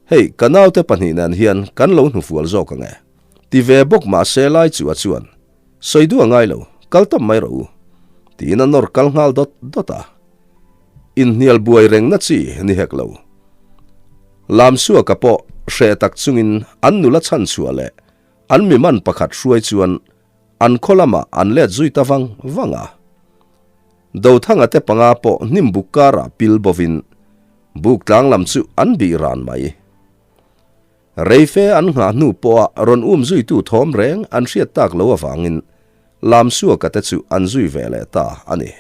hei ka naute pahnih nen hian kan lo hnufual zawk ange. Ti ve bawk mahse Laichua chuan, Sawi duh a ngai lo, kal tawp mai rawh u, tiin a nawr kal nghal dawt dawt a. Inhnial buai rengna chi ni hek lo. Lamsuaka pawh hreh tak chungin an nula chhanchhuah leh an mi man pakhat hruai chuan an khaw lamah an let zui ta vang vang a. Dothanga te panga pawh hnim buk karah pil bovin buk tlang lam chu an bih ran mai. Reife an nghah hnu pawha rawn um zuitu thawm reng an hriat tak lo avangin Lamsuaka te chu an zui ve leh ta a ni.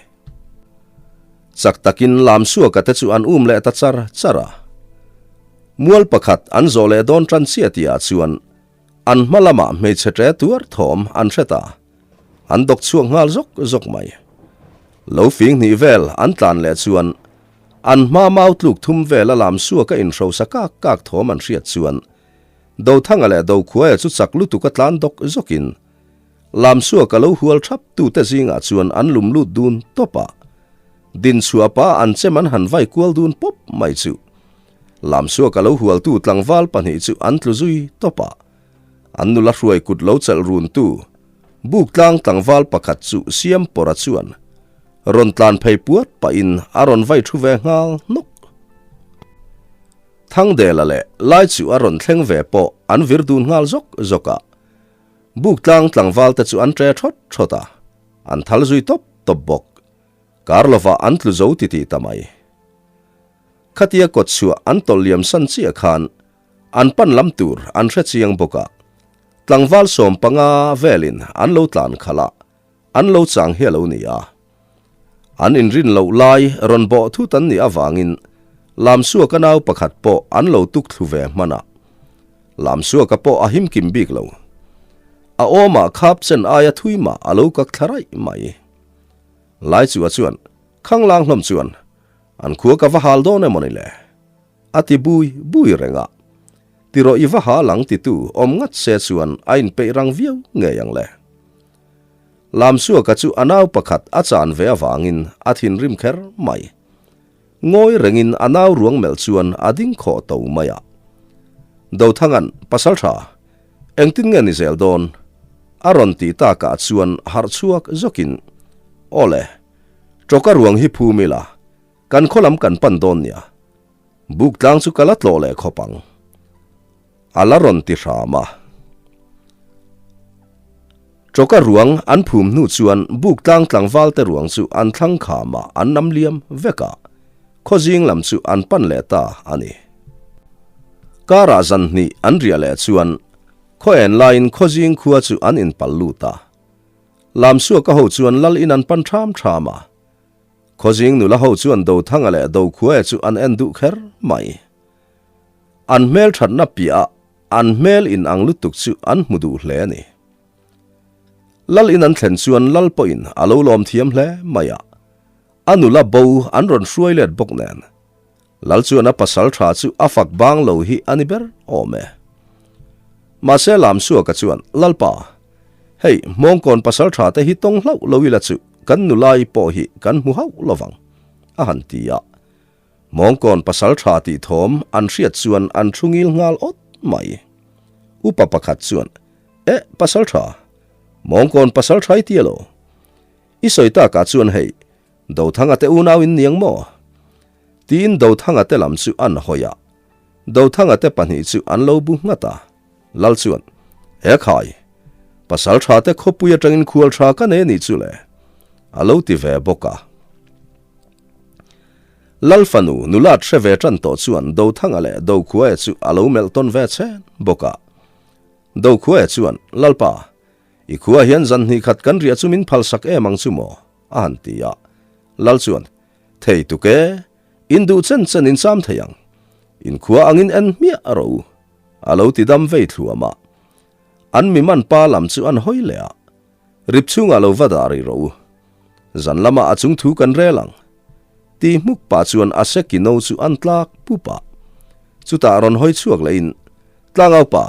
Chak takin Lamsuaka te chu an um leh ta char char a. Mual pakhat an zawh leh dawn tan chiah tihah chuan an hma lamah hmeichhe ṭe tuar thawm an hre ta. An dawk chhuak nghal zawk zawk mai. Lo fing hnih vel an tlan leh chuan An hma mau tluk thum vela lamsuaka inhrosa kak kak thawm an hriat chuan Dothanga leh Dokhuaia chu chak lutuk a tlan dawk zawkin lamsuaka lo hual thap tute zingah chuan an lum lut dun tawp a. Dinchhuah pa an chem an han vai kual dun pawp mai chu lamsuaka lo hualtu tlangval pahnih chu an tlu zui tawp a. An nula hruai kut lo chelh runtu Buktlang tlangval pakhat chu Siampawra chuan Rawn tlan phei puat pahin a rawn vai thu ve nghal hnawk. Thangdela leh Laichu a rawn thleng ve pawh an vir dun nghal zawk zawk a. Buktlang tlangval te chu an ṭe ṭhawt ṭhawt a, an thal zui tawp tawp bawk. Kar lovah an tlu zo titih ta mai. Khatia kawtchhuah an tawlh liam san chiah khan an pan lam tur an hre chiang bawk a, tlangval 15 velin an lo tlan khalh a, an lo chang hi a lo ni a. An inrin loh lai rawn bawh thut an nih avangin Lamsuaka nau pakhat pawh an lo tuk thlu ve hman a. Lamsuaka pawh a him kim bik lo. A awmah khap chen aia thui mah a lo kak thla raih mai. Laichua chuan, Khanglang hlawm chuan, an khua ka va hal dawn emaw ni le? A ti bui bui reng a. Tirawh i va hal ang titu awm ngat se chuan a inpeih rang viau ngei ang le. Lamsuaka chu a nau pakhat a chan ve avangin a thinrim kher mai. Ngawi rengin a nau ruang melh chuan a ding khawh to mai a. Dothanga'n, Pasaltha, engtin nge ni zel dawn? A rawn tih takah chuan harh chhuak zawkin, Aw le, tawka ruang hi phum ila, kan khaw lam kan pan dawn nia. Buk tlang chu ka la tlawh leh khawp ang. A la rawn ti hram a. Tawka ruang an phum hnu chuan buk tlang tlangval te ruang chu an thlang kham a, an nam liam vek a. Khaw zing lam chu an pan leh ta a ni. Karah zan hnih an riah leh chuan khaw en laiin khaw zing khua chu an inpal lut a. Lamsuaka ho chuan lal in an pan ṭham ṭham a. Khawzing nula ho chuan Dothanga leh Dokhuaia chu an en duh kher mai. An hmel thatna piahah an hmel in ang lutuk chu an hmu duh hle a ni. Lal in an thlen chuan Lal pawhin a lo lawm thiam hle mai a, a nula bo an rawn hruai let bawk nen. Lal chuan a pasal tha chu a fak bang lo hi a ni ber awm e. Mahse Lamsuaka chuan, Lalpa, hei Hmawngkawn pasal tha te hi tawng hlauh lo ila chu kan nulai pawh hi kan hmu hauh lovang, a han ti a. Hmawngkawn pasal tha tih thawm an hriat chuan an thu ngil nghal awt mai. Upa pakhat chuan, Eh, pasal tha, Hmawngkawn pasal tha i ti elo? I sawi takah chuan hei, Dothanga te unau in niang maw? Tiin Dothanga te lam chu an hawi a. Dothanga te pahnih chu an lo bu nghat a. Lal chuan, He khai, pasal tha te khawpui atangin khual tha ka nei anih chu le, a lo ti ve bawk a. Lal fanu nulat hre ve tan tawh chuan Dothanga leh Dokhuaia chu a lo melh tawn ve chhen bawk a. Dokhuaia chuan, Lalpa, i khua hian zan hnih khat kan riah chu min phalsak em ang chu maw? A han ti a. Lal chuan, Thei tuk e, in duh chen chen in cham thei ang. In khua angin en hmiah a ro. A lo ti dam vei thluam a. An mi man pa lam chu an hawi leh a. Rip chhungah lo va dah rih rawh u. Zan lamah a chung thu kan rel ang. Ti hmuk pah chuan a seki no chu an tlak pup a. Chutah rawn hawi chhuak lehin, Tlangau pa,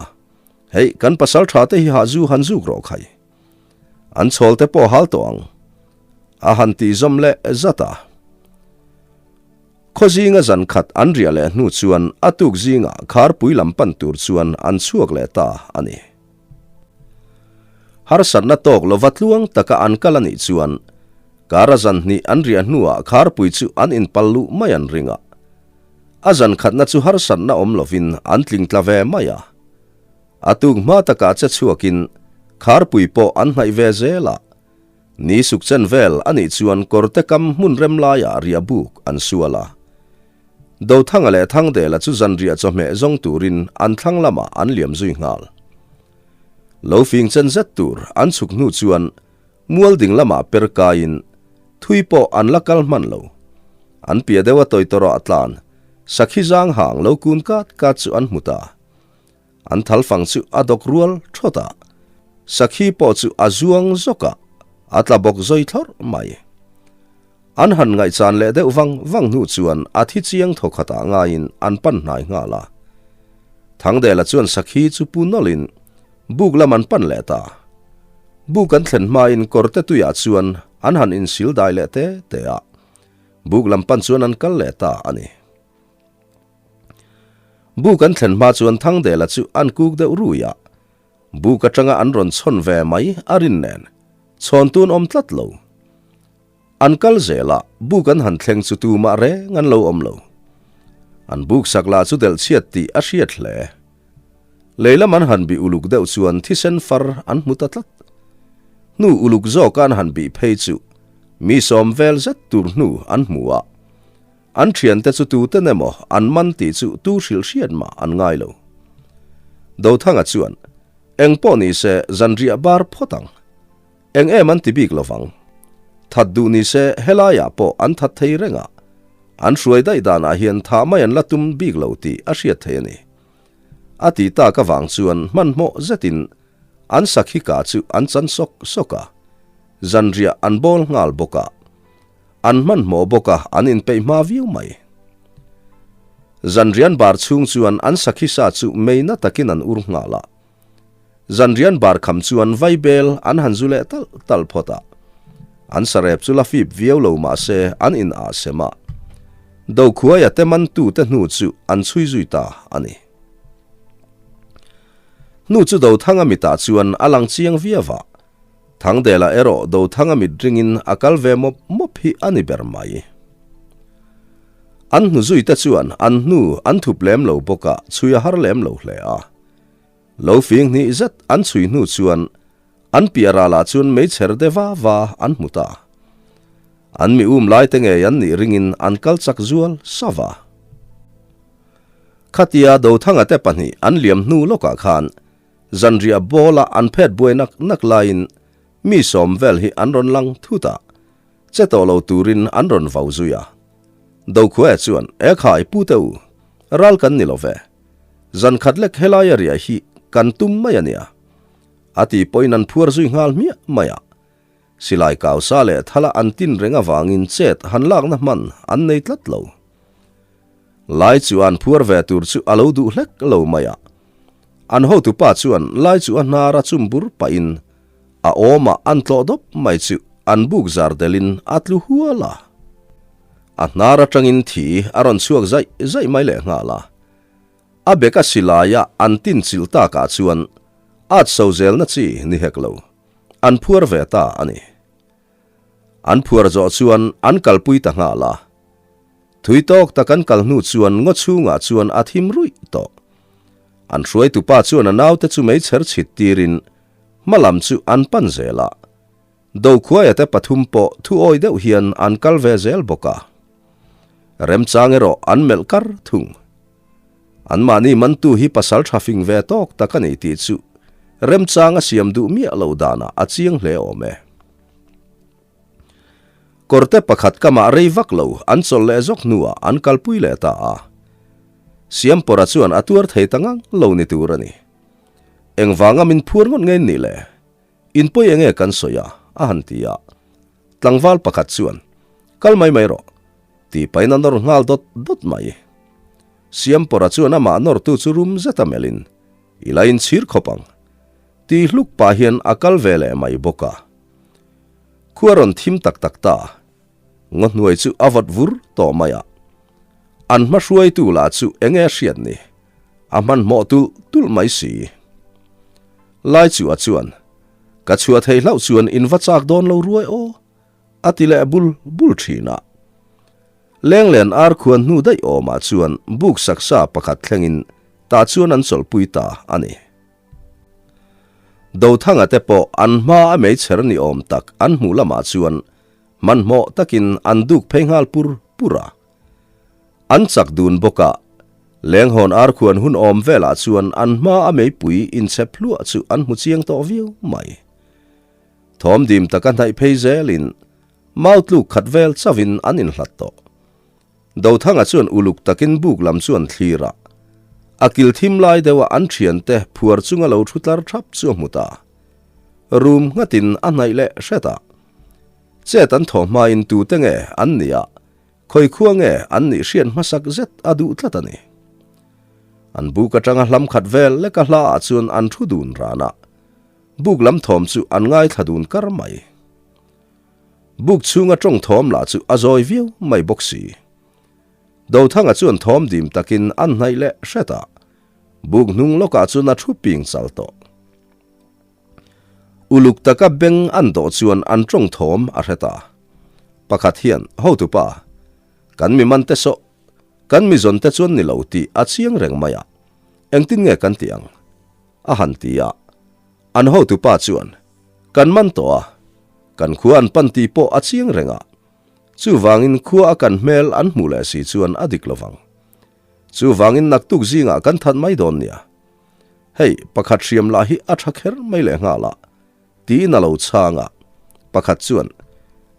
hei kan pasal tha te hi hah zu han zuk rawh khai. An chhawl te pawh hal tawh ang. A han tih zawm leh zat a. Khaw zinga zan khat an riah leh hnu chuan a tuk zingah kharpui lam pan tur chuan an chhuak leh ta a ni. Harsatna tawk lova tluang taka an kal a nih chuan kara zan hnih an riah hnuah kharpui chu an inpal luh mai an ring a. A zan khatna chu harsatna awm lovin an tling tla ve mai a. A tuk hma takah che chhuakin kharpui pawh an hnaih ve zel a, ni suk chen vel a nih chuan kawrte kam hmun rem laiah riah buk an sual a. Dothanga leh Thangdela chu zanriah chawhmeh zawng turin an thlang lamah an liam zui nghal. Lo fing chen zet tur an chhuk hnu chuan mual ding lamah per kaiin thui pawh an la kal hman lo. An piah deuh a tawitawrah tlan sakhi zang hang lo kun kat kat chu an hmu ta. An thal fang chu a dawk rual thawt a, sakhi pawh chu a zuang zawk a, a tla bawk zawi thlawrh mai. An han ngaihchan leh deuh vang vang hnu chuan a thi chiang thaw khatah ngaiin an pan hnai nghal a. Thangdela chuan sakhi chu pu nawlhin buk lam an pan leh ta. Buk an thlen hmain kawrte tuiah chuan an han insil dai leh te te a, buk lam pan chuan an kal leh ta a ni. Buk an thlen hma chuan Thangdela chu an kuk deuh rui a, buk atanga an rawn chhawn ve mai a rin nen chhawn tun awm tlat lo. An kal zel a, buk an han thleng chu tumah reng an lo awm lo. An buk sak lah chu delh chhiat tih a hriat hle. Lei lam an han bih uluk deuh chuan thisen far an hmu ta tlat. Hnu uluk zawka an han bih phei chu mi sawm vel zet tur hnu an hmu a. An thiante chu tuten emaw an man tih chu tu hrilh hriat mah an ngai lo. Dothanga chuan, Eng pawh ni se zanriah bar phawt ang. Eng em an ti bik lo vang. That duh ni se helaiah pawh an that thei reng a, an hruai daih danah hian thah mai an la tum bik lo tih a hriat thei a ni. A ti tak avang chuan hmanhmawh zetin an sakhi ka chu an chan sawk sawk a, zanriah an bawl nghal bawk a. An hmanhmawh bawk a, an inpeih hma viau mai. Zanrian bar chhung chuan an sakhi sa chu mei na takin an ur nghal a. Zanrian bar kham chuan vaibel an han zu leh talh talh phawt a. An sarep chu la fip viau lo mah se an in ah sem a. Dokhuaia te mantute hnu chu an chhui zui ta a ni. Hnu chu Dothanga mitah chuan a lang chiang viau a. Thangdela erawh Dothanga mit ringin a kal ve mawp mawp hi a ni ber mai. An hnu zuite chuan an hnu an thup lem lo bawk a, chhui a har lem lo hle a. Lo fing hnih zet an chhui hnu chuan an piah ralah chuan meichher de va va an hmu ta. An mi um lai te ngei an nih ringin an kal chak zual sa va. Khatia Dothanga te pahnih an liam hnu lawkah khan zanriah bawla an phet buai nak nak laiin mi sawm vel hi an rawn lang thut a, che tawh lo turin an rawn vau zui a. Dokhuaia chuan, Ekhai, pute u, ral kan ni lo ve. Zan khat lek helaia riah hi kan tum mai a nia. A ti pawhin an phuar zui nghal hmiah mai a. Silai kausa leh thala an tin reng avangin chet han lakna hman an nei tlat lo. Lai chu an phuar ve tur chu a lo duh hlek lo mai a. An hotupa chuan lai chu a hnar a chum bur pahin a awmah an tlawh dawp mai chu an buk zar delin a tlu hual a. A hnar atangin thi a rawn chhuak zaih zaih mai leh nghal a. A bek a silaia an tin chilh takah chuan at so zelna chi ni hek lo. An phuar ve ta a ni. An phuar zawh chuan an kalpui ta nghal a. Thui tawk tak an kal hnu chuan ngaw chhungah chuan a thim ruih tawh. An hruaitupa chuan a naute chu meichher chhit tirin hma lam chu an pan zel a. Dokhuaia te pathum pawh thuawi deuh hian an kal ve zel bawk a. Remchang erawh an melh kar thung. Anmahni mantu hi pasal tha fing ve tawk tak a ni tih chu remchang a siam duh miah lo danah a chiang hle awm e. Kawrte pakhat kamah rei vak lo an chawlh leh zawk hnuah an kalpui leh ta a. Siampawra chuan a tuar thei ta ngang lo ni tur a ni. Engvanga min phuar ngawt nge nih le? In pawi enge kan sawi a? a han ti a. Tlangval pakhat chuan, Kal mai mai rawh, tih pahin a nawr nghal dawt dawt mai. Siampawra chuan amah nawrtu chu rum zet a melhin, I la inchhir khawp ang, tih hluk pah hian a kal ve leh mai bawk a. Khua rawn thim tak tak ta. Ngaw hnuai chu a vawt vur tawh mai a. An hma hruaitu lah chu enge a hriat ni? A hmanhmawh tulh tulh mai si. Laichua chuan, Ka chhuah thei hlauh chuan in va chak dawn lo ruai aw, a ti leh bul bul thin a. Lenglen ar khuan hnu daih awmah chuan buk saksa pakhat thlengin tah chuan an chawlhpui ta a ni. Dothanga te pawh an hma a meichher ni awm tak an hmuh lamah chuan hmanhmawh takin an duk phei nghal pur pur a. An chak dun bawk a, lenghawn ar khuan hun awm velah chuan an hma a meipui inchhep hluah chu an hmu chiang tawh viau mai. Thawm dim taka hnaih phei zelin mau tluk khat vel chauhin an inhlat tawh. Dothanga chuan uluk takin buk lam chu an thlir a, a kil thim lai deuha an thiante phuar chunga lo thu tlar thap chu a hmu ta. Rum nghatin a hnaih leh hret a, chet an thawh hmain tute nge an nih a, Khawi khua nge an nih hriat hmasak zet a duh tlat a ni. An buk atanga hlam khat vel leka hla ah chuan an thu dun ran a, buk lam thawm chu an ngaithla dun kar mai. Buk chhunga tawng thawm lah chu a zawi viau mai bawk si. Dothanga chuan thawm dim takin an hnaih leh hret a, buk hnung lawkah chuan a thu ping chal tawh. Uluk taka beng an dawh chuan an tawng thawm a hre ta. Pakhat hian, Hotupa, kan mi man te sawh. Kan mizawn te chuan ni lo tih a chiang reng mai a, engtin nge kan tih ang? a han ti a. An hotupa chuan, Kan man tawh a, kan khua an pan tih pawh a chiang reng a, chuvangin khua a kan hmel an hmuh leh si chuan a dik lovang. Chuvangin naktuk zingah kan that mai dawn nia. Hei, pakhat hriam lah hi a tha kher mai leh nghal a, tiin a lo chhang a. Pakhat chuan,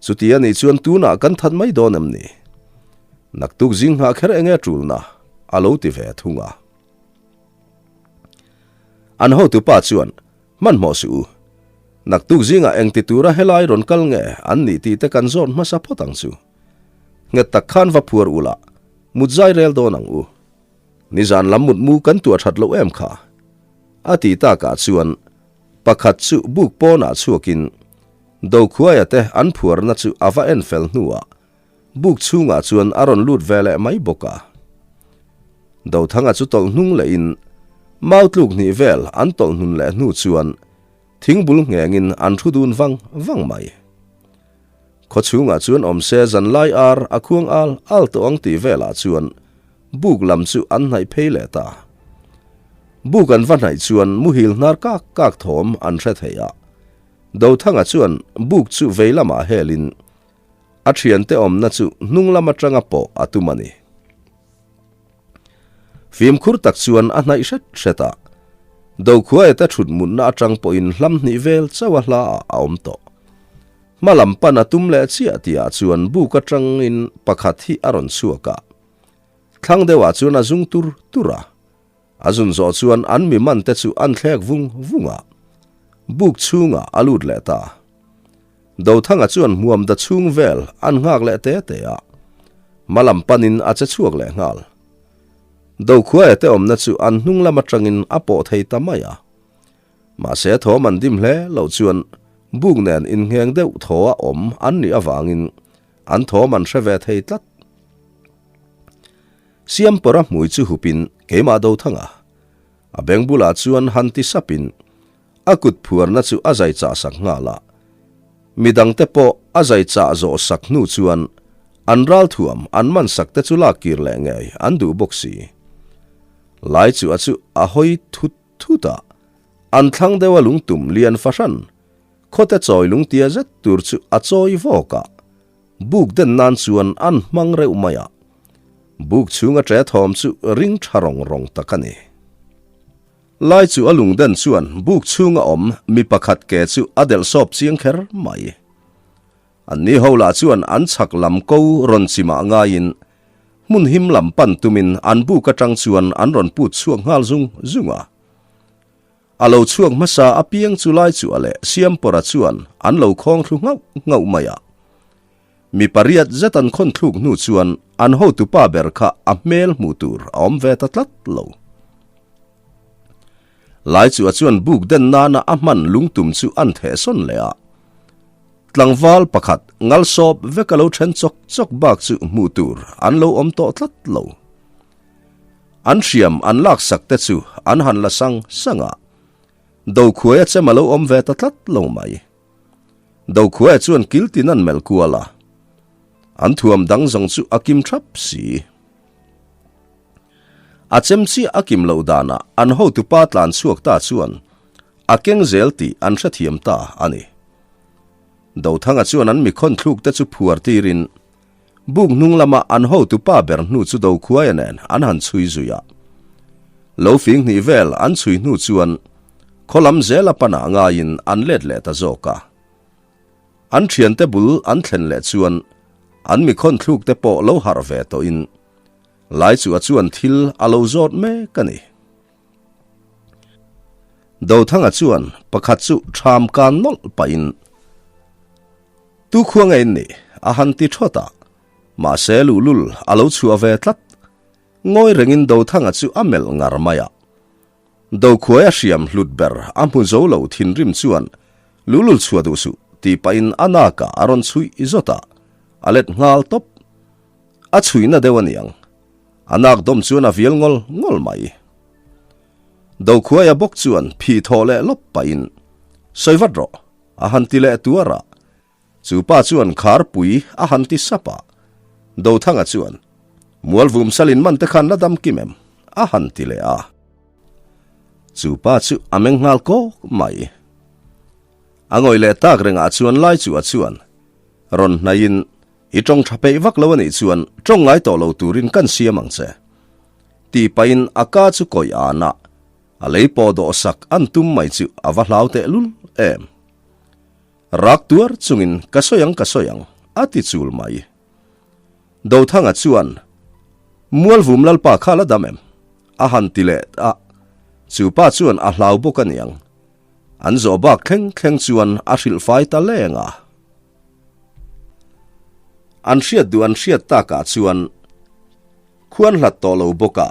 Chuti a nih chuan tunah kan that mai dawn em ni? Naktuk zing nghah kher enge tulna? a lo ti ve thung a. An hotupa chuan, Hmanhmawh suh u. Naktuk zingah engti tura helai rawn kal nge an nih tih te kan zawt hmasa phawt ang chu. Nghet tak khan va phuar ula, mut zai rel dawn ang u. Nizan lam mutmu kan tuah that loh em kha? A ti takah chuan pakhat chu buk pawnah chhuakin Dokhuaia te an phuarna chu a va en fel hnuah buk chhungah chuan a rawn lut ve leh mai bawk a. Dothanga chu tawlh hnung lehin mau tluk hnih vel an tawlh hnun leh hnu chuan thingbul nghengin an thu dun vang vang mai. Khaw chhungah chuan awm se zanlai ar a khuang al al tawh ang tih velah chuan buk lam chu an hnaih phei leh ta. Buk an va hnaih chuan muhil hnar kak kak thawm an hre thei a. Dothanga chuan buk chu vei lamah helin a thiante awmna chu hnung lam atanga pawh a tum a ni. Fimkhur tak chuan a hnaih hret hret a, Dokhuaia te thut mutna atang pawhin hlam hnih vel chauh a hla ah a awm tawh. Hma lam pan a tum leh chiah tihah chuan buk atangin pakhat hi a rawn chhuak a, thlang deuhah chuan a zung tur tur a. A zun zawh chuan an mi man te chu an thlek vung vung a, buk chhungah a lut leh ta. Dothanga chuan hmuam da chhung vel an nghak leh te te a, hma lam panin a che chhuak leh nghal. Dokhuaia te awmna chu an hnung lam atangin a pawh thei ta mai a. Mahse thawm an dim hle loh chuan buk nen inngheng deuh thaw a awm an nih avangin an thawm an hre ve thei tlat. Siampawra hmui chu hupin keimah Dothanga a beng bulah chuan han ti sapin a kut phuarna chu a zai chah sak nghal a. Midangte pawh a zai chah zawh sak hnu chuan an ralthuam an man sak te chu lak kir leh ngei an duh bawk si. Lai chu a chu a hawi thut thut a, an thlang deuh a lungtum lian fahran khawte chawi lungtia zet tur chu a chawi vawk a. Buk den nan chuan an hmang reuh mai a, buk chhunga ṭe thawm chu ring ṭha rawng rawng tak a ni. Lai chu a lung den chuan buk chhunga awm mi pakhat ke chu a delh sawp chiang kher mai. Anni ho lah chuan an chhak lam ko rawn chimah ngaiin hmun him lam pan tumin an buk aṭang chuan an rawn put chhuak nghal zung zung a. A lo chhuak hmasa apiang chu lai chu a leh Siampawra chuan an lo khawng thlu nghauh nghauh mai a. Mi pariat zet an khawn thluk hnu chuan an hotupa ber kha a hmel hmuh tur a awm ve ta tlat lo. Lai chu a chuan buk den nana a hman lungtum chu an theh sawn leh a. Tlangval pakhat ngal sawp vek a lo then chawk chawk bak chu hmuh tur an lo awm tawh tlat lo. An hriam an lak sak te chu an han la sang sang a, Dokhuaia chem a lo awm ve ta tlat lo mai. Dokhuaia chuan kil tin an melh kual a, an thuam dang zawng chu a kim thap si. A chem chiah a kim loh danah an hotupa tlan chhuak ta chuan a keng zel tih an hrethiam ta a ni. Dothanga chuan an mikhawn thluk te chu phuar tirin Buk hnung lama an hotu pa ber hnu chu Dokhuaia nen an han chhui zui a. Lo fing hnih vel an chhui hnu chuan khaw lam zela panah ngaiin an let leh ta zawk a. An thiante bul an thlen leh chuan an mikhawn thluk te pawh lo harh ve tawhin Laichua chuan thil a lo zawt mek a ni. Dothanga chuan pakhat chu ṭham kan nawlh pahin, Tu khua nge in nih? a han ti ṭhawt a, mahse luhlul a lo chhuah ve tlat. Ngawi rengin Dothanga chu a melh ngar mai a. Dokhuai a hriam hlut ber a hmu zo lo thinrim chuan, Luhlul chhuah duh suh, tih pahin a nakah a rawn chhuih zawt a, a let nghal tawp. A chhuihna deuh a niang. A nak dawm chuan a vial ngawl ngawl mai. Dokhuaia bawk chuan phih thawh leh lawp pahin, Sawi vat rawh, a han ti leh tuar a. Chu pa chuan kharpui a han ti sap a. Dothanga chuan, Mualvum salin man te khan la dam kim em? a han ti leh a. Chu pa chu a meng nghal kawk mai. A ngawih leh tak rengah chuan Laichuah chuan rawn hnaihin I tawng tha peih vak lo a nih chuan tawng ngai tawh lo turin kan siam ang che. Tih pahin a ka chu kawih an a, a lei pawh dawh sak an tum mai chu a va hlau tehlul em. Rak tuar chungin ka sawi ang ka sawi ang a ti chul mai. Dothanga chuan, Mualvum Lalpa kha la dam em? a han ti leh a, chu pa chuan a hlau bawk a niang. An zawh bak thleng thleng chuan a hrilh fai ta leng a. An hriat duh an hriat takah chuan khuan hlat tawh lo bawk a,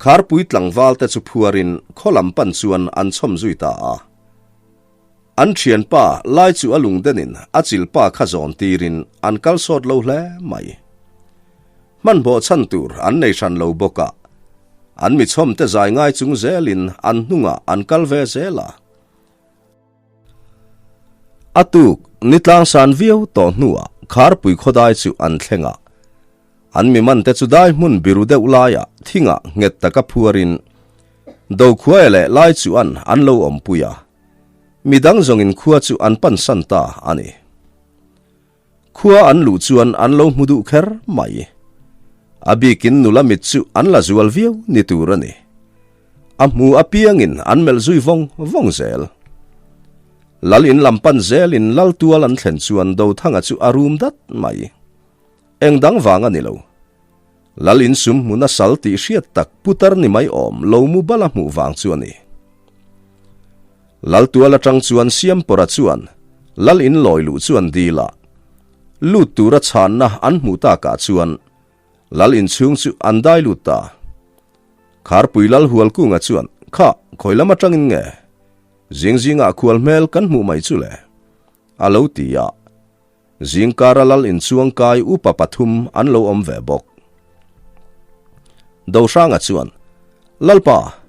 Kharpui tlangval te chu phuarin khaw lam pan chuan an chhawm zui ta a. An thianpa lai chu a lungdenin a chilpa kha zawn tirin an kal sawt lo hle mai. Hmanhmawh chhan tur an nei hran lo bawk a, an mi chhawmte zai ngai chung zelin an hnungah an kal ve zel a. A tuk ni tlangsan viau tawh hnuah Kharpui khawdai chu an thleng a. An mi mante chu dai hmun biru deuh laiah thingah nghet taka phuarin Dokhuaia leh Laichuan an lo awmpui a. Midang zawngin khua chu an pansan ta a ni. Khua an luh chuan an lo hmu duh kher mai. A bikin nula mit chu an la zual viau ni tur a ni. A hmu apiangin an melh zui vawng vawng zel. Lal in lam pan zelin lal tual an thlen chuan Dothanga chu a rum dat mai. Eng dang vang a ni lo. Lal in sum hmun a sal tih hriat tak putar ni mai awm lo mu bala hmuh vang chu a ni. Lal tual atang chuan Siampawra chuan Lal in lawi luh chu an dil a. Lut tura chhanna an hmuh takah chuan Lal in chhung chu an dai lut ta. Kharpui Lal Hualkunga chuan, Kha, khawi lam atangin nge? Zing zingah khual hmel kan hmuh mai chu le? A lo ti a. Zingkara lal inchuangkai upa pathum an lo awm ve bawk. Dohranga chuan, Lalpa,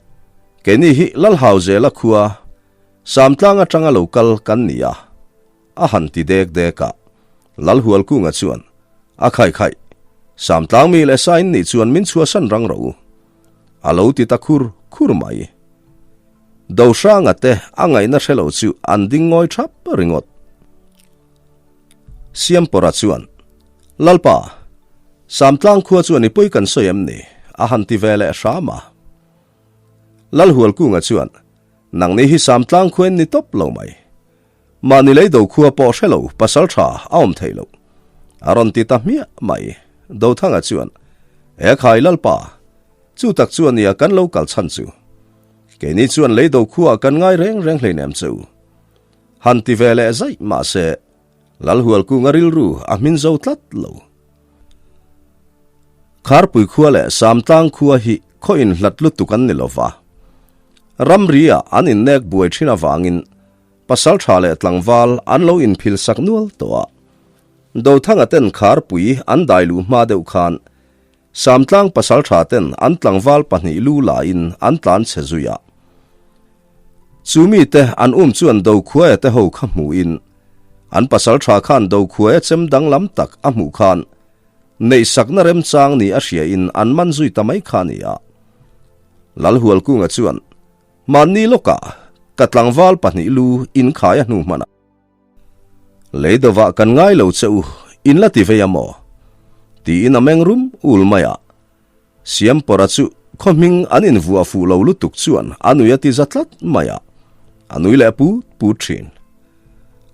keini hi Lalhauzela khua Samtlang atanga lo kal kan ni a, a han ti dek dek a. Lalhualkunga chuan, A khai khai, Samtlang mi leh sa in nih chuan min chhuahsan rang rawh u, a lo ti ta khur khur mai. Dohranga te a ngaihna hre lo chu an ding ngawi thap ringawt. Siampawra chuan, Lalpa, Samtlang khua chuan i pawi kan sawi em ni? a han ti ve leh hram a. Lalhualkunga chuan, Nangni hi Samtlang khua in ni tawp lo mai. Mahni lei do khua pawh hre lo pasal tha a awm thei lo. A rawn ti ta hmiah mai. Dothanga chuan, E khai Lalpa, chu tak chu a nia kan lo kal chhan chu. Keini chuan lei do khuaah kan ngai reng reng hleinem che u. Han ti ve leh zaih mah se, Lalhualkunga rilru a hmin zo tlat lo. Kharpui khua leh Samtlang khua hi khaw inhlat lutuk an ni lo va. Ramri-ah an innek buai thin avangin pasaltha leh tlangval an lo inphil sak nual tawh a. Dothanga ten Kharpui an dai luh hma deuh khan Samtlang pasaltha ten an tlangval pahnih lu laiin an tlan chhe zui a. Chu mite an um chuan Dokhuaia te ho kha hmuhin an pasaltha khan Dokhuaia chem danglam tak a hmuh khan neihsakna remchang ni a hriain an man zui ta mai kha a ni a. Lalhualkunga chuan, Mahni lawkah ka tlangval pahnih lu inkhai a hnu hman a. Lei dovah kan ngai lo che u, in la ti vei a maw? Tiin a meng rum ul mai a. Siampawra chu khaw hming an invuah fuh lo lutuk chuan a nui a ti za tlat mai a, a nui leh put put thin.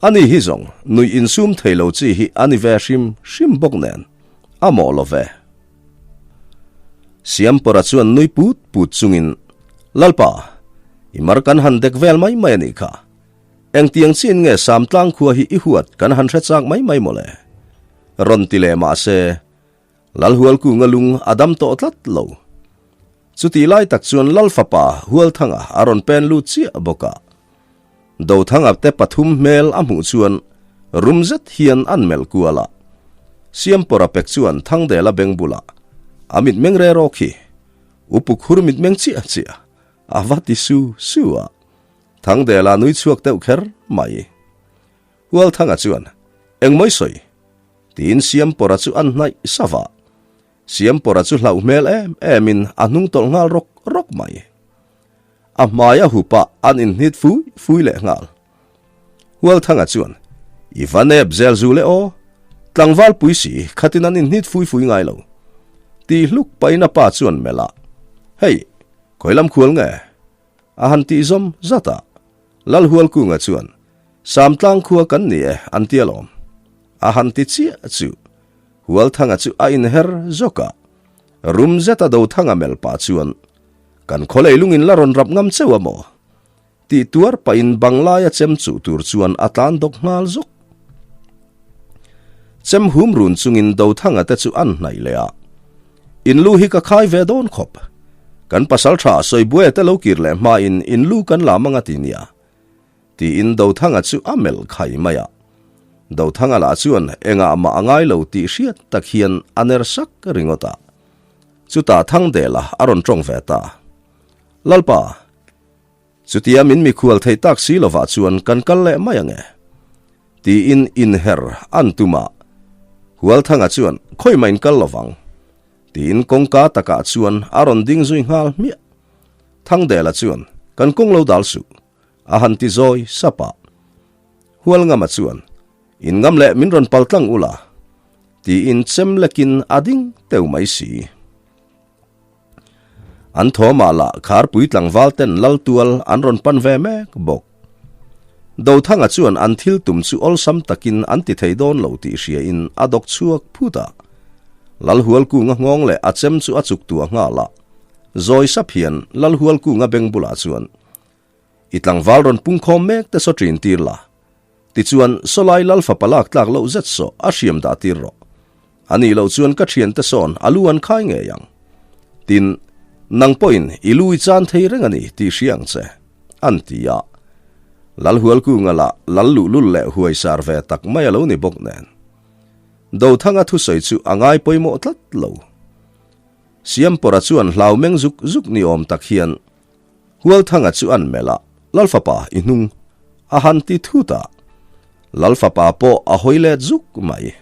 Ani hi zawng nuih insum thei lo chi hi a ni ve hrim hrim bawk nen, a mawh lo ve. Siampawra chuan nui put put chungin, Lalpa, i mar kan han dek vel mai mai a nih kha. Engtiang chiin nge Samtlang khua hi i huat kan han hre chak mai mai mawle? Rawn ti leh mah se, Lalhualkunga lung a dam tawh tlat lo. Chutih lai tak chuan Lal fapa Hualthanga a rawn pen lut chiah bawk a. Dothanga te pathum hmel a hmuh chuan rum zet hian an melh kual a. Siampawra pek chuan Thangdela beng bulah a mitmeng re rawk hi Upu khur mitmeng chiah chiah a va ti su su a. Thangdela nui chhuak deuh kher mai. Hualthanga chuan, Engmawi sawi? tiin Siampawra chu an hnaih sava. Siampawra chu hlauh hmel em emin a hnung tawlh nghal rawk rawk mai. A hmai a hup a, an inhnit fui fui leh nghal. Hualthanga chuan, I va nep zel zu le aw, tlangval pui si khatin an inhnit fui fui ngai lo. Tih hluk pahin a pa chuan melh a, Hei, khawi lam khual nge? A han tih zawm zat a, Lalhualkunga chuan, Samtlang khua kan ni e, an ti alawm. A han ti chiah chu Hualthanga chu a inher zawk a, rum zeta Dothanga melh pah chuan, Kan khaw leilungin la rawn rap ngam cheu a maw? Tih tuar pahin banglaia chem chuh tur chuan a tlan dawk nghal zawk. Chem hum run chungin Dothanga te chu an hnaih leh a, In lu hi ka khai ve dawn khawp. Kan pasal tha Sawibuaia te lo kir leh hmain in lu kan lam anga ti nia. Tiin Dothanga chu a melh khai mai a. Dothanga lah chuan engah mah a ngai lo tih hriat tak hian a ner sak ringawt a. Chutah Thangdela a rawn tawng ve ta. Lalpa! Chutia min mikhual theih tak si lovah chuan kan kal leh mai ang e. Tiin inher an tum a. Hualthanga chuan khawi mah in kal lovang. Tiin kawngka takah chuan a rawn ding zui nghal hmiah. Thangdela chuan kan kawng lo dal suh. A han ti zawi sap a. Hualngama chuan in ngam leh min rawn pal tlang ula. Tiin chem lekin a ding teu mai si. An thawmah lah Kharpui tlangval ten lal tual an rawn pan ve mek bawk. Dothanga chuan an thil tum chu awlsam takin an ti thei dawn lo tih hriain a dawk chhuak phut a. Lalhualkunga nghawng leh a chem chu a chuk tuah nghal a. Zawi sap hian Lalhualkunga beng bulah chuan, I tlangval rawn pungkhawm mek te saw ṭin tir la. Tichuan, sawlai lal fapa lak tlak loh zet saw a hriam dah tir rawh. A nih loh chuan ka thiante sawn a lu an khai ngei ang. Tin, nang pawhin i lu i chan thei reng a ni tih hria ang che, an ti a. Lalhualkunga lah lal luhlul leh huaisar ve tak mai a lo ni bawk nen. Dothanga thusawi chu a ngai pawimawh tlat lo. Siampawra chuan hlau meng zuk zuk ni awm tak hian Hualthanga chu an melh a, Lalfapa, i hnung a han ti thut a. Lalfapa pawh a hawi let zuk mai.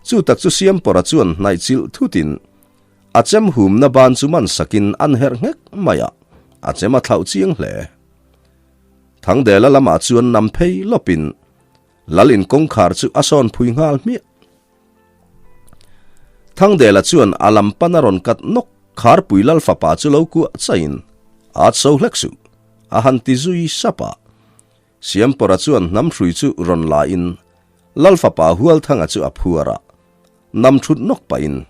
Chu tak chu Siampawra chuan hnaih chilh thutin a chem humna ban chu man sakin an herh nghek mai a, a chem a thlauh chiang hle. Thangdela lamah chuan nam phei lawpin Lal in kawngkhar chu a sawn phui nghal hmiah. Thangdela chuan a lam pan a rawn kat nawk, Kharpui lal fapa chu lo kuah chaiin, At so hlek suh, a han ti zui sap a. Siampawra chuan hnam hrui chu rawn la in, lal fapa Hualthanga chu a phuar a, nam thut nawk pahin,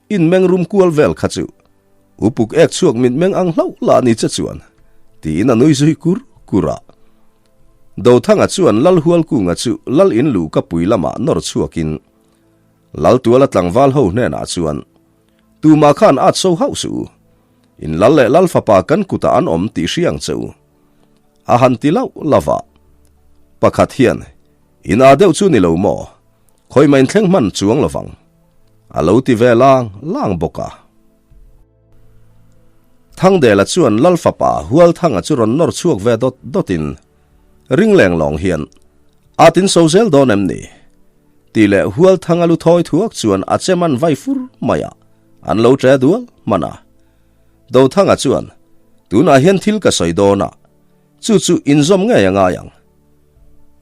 In meng rum kual vel kha chu upuk ek chhuak mit meng ang hlauh lah ni che chuan, tiin a nui zui kur kur a. Dothanga chuan Lalhualkunga chu Lal in luh ka pui lamah nawr chhuakin Laltuala tlangval ho hnenah chuan, Tumah khan at so hauh suh u, in lal leh lal fapa kan kutah an awm tih hria ang che u, a han ti lauh lauh a. Pakhat hian, In aa deuh chu ni lo maw? Khawi mah inthleng hman chuang lovang. A lo ti ve lang lang bawk a. Thangdela chuan Lal fapa Hualthanga chu rawn nawr chhuak ve dawt dawtin ring leng lawng hian, A tin so zel dawn em ni? Tih leh Hualthanga lu thawi thuak chuan a chem an vai fur mai a, an lo ṭe dual hman a. Dothanga chuan, Tunah hian thil ka sawi dawn a, chu chu inzawm ngei a ngai ang.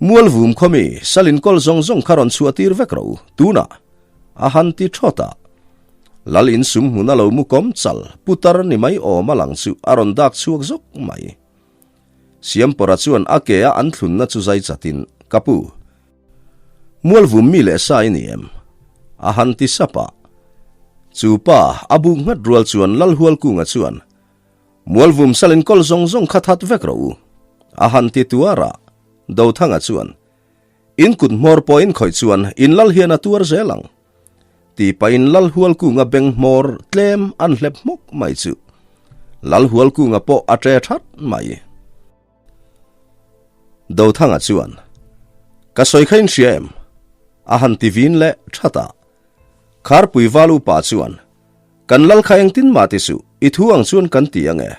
Mualvum khawmi Salin kawl zawng zawng kha rawn chhuah tir vek ro, tunah a han ti thawt a. Lal in sum hmun a lo mu kawm chal, putar ni mai awm a lang chu a rawn dak chhuak zawk mai. Siampawra chuan a ke a an thlunna chu zai chatin, Ka pu, Mualvum mi leh sa i ni em? a han ti sap a. Chu pa a buk nghat rual chuan Lalhualkunga chuan, Mualvum salin kawl zawng zawng kha that vek rawh u, a han ti tuar a. Dothanga chuan, In kut hmawr pawh in khawih chuan in lal hian a tuar zel ang, ti pahin Lal Hualkunga beng hmawr tlem an hlep hmawk mai chu. Lal Hualkunga pawh a ṭe that mai. Dothanga chuan, Ka sawi kha in hria em? a han ti vin leh that a. Kharpui val upa chuan, Kan lal kha engtin mah ti suh, i thu ang chuan kan ti ang e.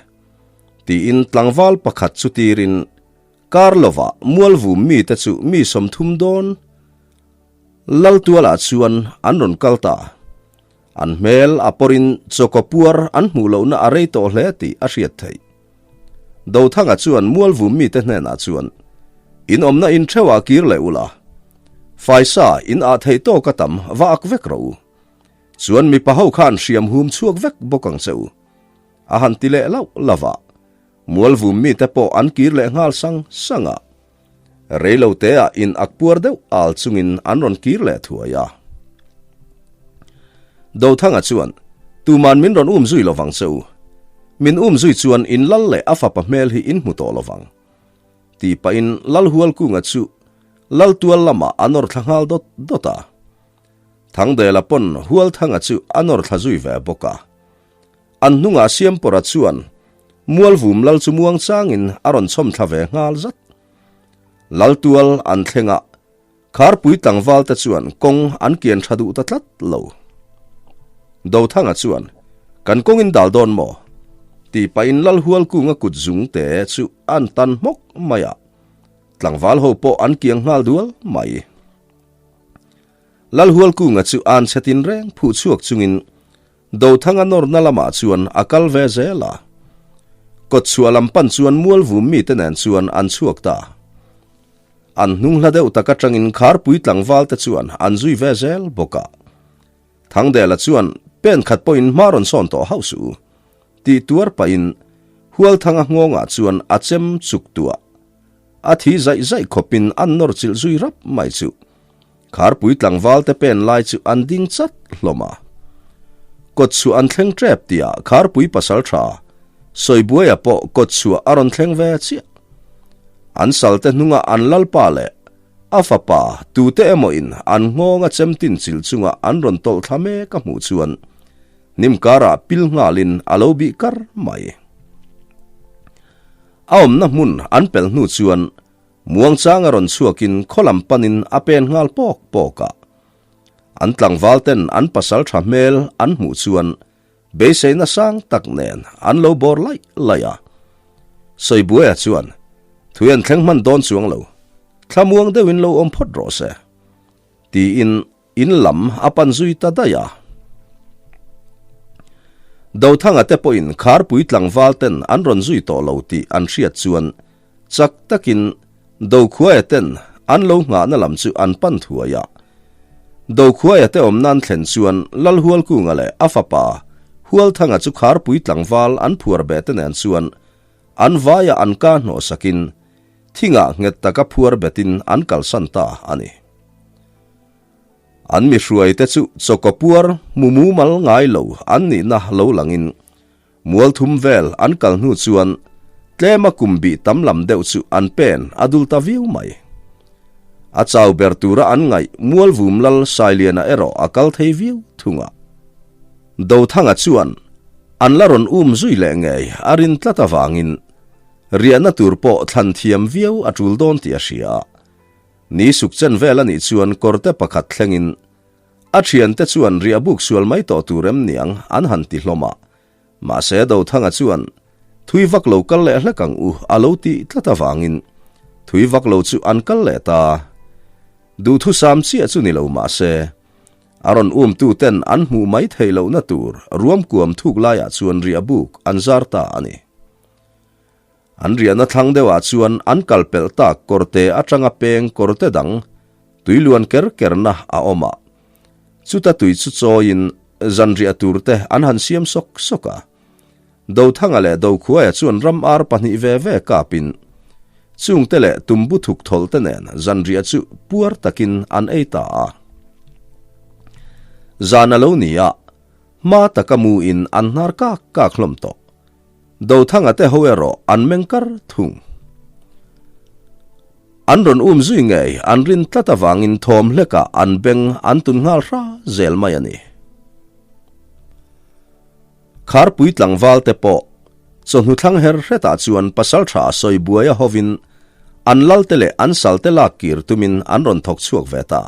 Tiin tlangval pakhat chu tirin kar lovah mualvum mite chu mi 30 dawn lal tualah chuan an rawn kal ta. An hmel a pawrin chawkaw puar an hmuh lohna a rei tawh hle tih a hriat theih. Dothanga chuan Mualvum mite hnenah chuan, In awmna in theuhah kir leh ula, faisa in ah theih tawk a tam va ak vek rawh u. Chuan mipa ho khan hriam hum chhuak vek bawk ang che u. A han ti leh lauh lauh a, Mualvum mite pawh an kir leh nghal sang sang a. Reilo teah in ak puar deuh al chungin an rawn kir leh thuai a. Dothanga chuan, Tuman min rawn um zui lovang che u. Min um zui chuan in lal leh a fapa hmel hi in hmu tawh lovang. Tih pahin Lalhualkunga chu Laltual lamah a nawr thla nghal dawt dawt a. Thangdela pawn Hualthanga chu a nawr thla zui ve bawk a. An hnungah Siampawra chuan Mualvum lal chu muangchangin a rawn chhawm thla ve nghal zat. Laltual an thleng a, Kharpui tlangval te chuan kawng an kian tha duh ta tlat lo. Dothanga chuan, Kan kawngin dal dawn maw? tih pahin Lalhualkunga kut zung te chu an tan hmawk mai a, tlangval ho pawh an kiang nghal dual mai. Lalhualkunga chu an chhe tinreng phuh chhuak chungin Dothanga nawrna lamah chuan a kal ve zel a. Kawtchhuah lam pan chuan Mualvum mite nen chuan an chhuak ta. An hnung hla deuh tak atangin Kharpui tlangval te chuan an zui ve zel bawk a. Thangdela chuan pen khat pawhin hma rawn sawn tawh hauh suh u tih tuar pahin Hualthanga nghawngah chuan a chem chuk tuah. A thi zaih zaih khawpin an nawr chilh zui rap mai chu. Kharpui tlangval te pen lai chu an ding chat hlawm a. Kawtchhuah an thleng tep tihah Kharpui pasal tha Sawibuaia pawh kawtchhuah a rawn thleng ve chiah. An salte hnungah an lalpa leh a fapa tute emaw in an nghawnga chemtin chil chunga an rawn tawlh thla mek a hmuh chuan hnim karah pil nghalin a lo bih kar mai. A awmna hmun an pelh hnu chuan Muangchang a rawn chhuakin khaw lam panin a pen nghal pawk pawk a. An tlangval ten an pasal tha hmel an hmuh chuan beiseina sang tak nen an lo bawr laih laih a. Sawibuaia chuan, Thui an thleng hman dawn chuang lo, thlamuang deuhin lo awm phawt rawh se, tiin In lam a pan zui ta daih a. Dothanga te pawhin Kharpui tlangval ten an rawn zui tawh lo tih an hriat chuan chak takin Dokhuaia ten an lo nghahna lam chu an pan thuai a. Dokhuaia te awm nan thlen chuan Lalhualkunga leh a fapa Hualthanga chu Kharpui tlangval an phuar beh te nen chuan an vaia an ka hnawhsakin thingah nghet taka phuar betin an kalsan ta a ni. An mi hruaite chu chawkaw puar hmu mumal ngai lo an nihna lo langin mual thum vel an kal hnu chuan tlema kum bih tam lam deuh chu an pen a dul ta viau mai. A chau ber tura an ngaih Mualvum Lal Sailiana erawh a kal thei viau thung a. Dothanga chuan an la rawn um zui leh ngei a rin tlat avangin riahna tur pawh thlan thiam viau a tul dawn tih a hria a. Ni suk chen vel a nih chuan kawrte pakhat thlengin a thiante chuan riah buk sual mai tawh tur em niang an han ti hlawm a. Mahse Dothanga chuan thui vak lo kal leh hlek ang u a lo tih tlat avangin thui vak lo chu an kal leh ta. Duhthusam chiah chu ni lo mahse a rawn umtu ten an hmuh mai theih lohna tur ruamkuam thuk laiah chuan riah buk an zar ta a ni. An riahna thlang deuhah chuan an kal pelh tak kawrte atanga peng kawrte dang tui luan ker kerna a awm a. Chuta tui chu chawiin zanriah turte an han siam sawk sawk a. Dothanga leh Dokhuaia chuan ram ar pahnih ve ve kapin chungte leh tumbu thuk thawlhte nen zanriah chu puar takin an ei ta a. Zan a lo ni a, hma taka muin an hnar kak kak hlawm tawh. Dothanga te ho erawh an meng kar thung. An rawn um zui ngei an rin tlat avangin thawm hlekah an beng an tun nghal hra zel mai a ni. Kharpui tlangval te pawh chawhnu thlang her hretah chuan pasaltha Sawibuaia hovin an lalte leh an salte lak kir tumin an rawn thawk chhuak ve ta.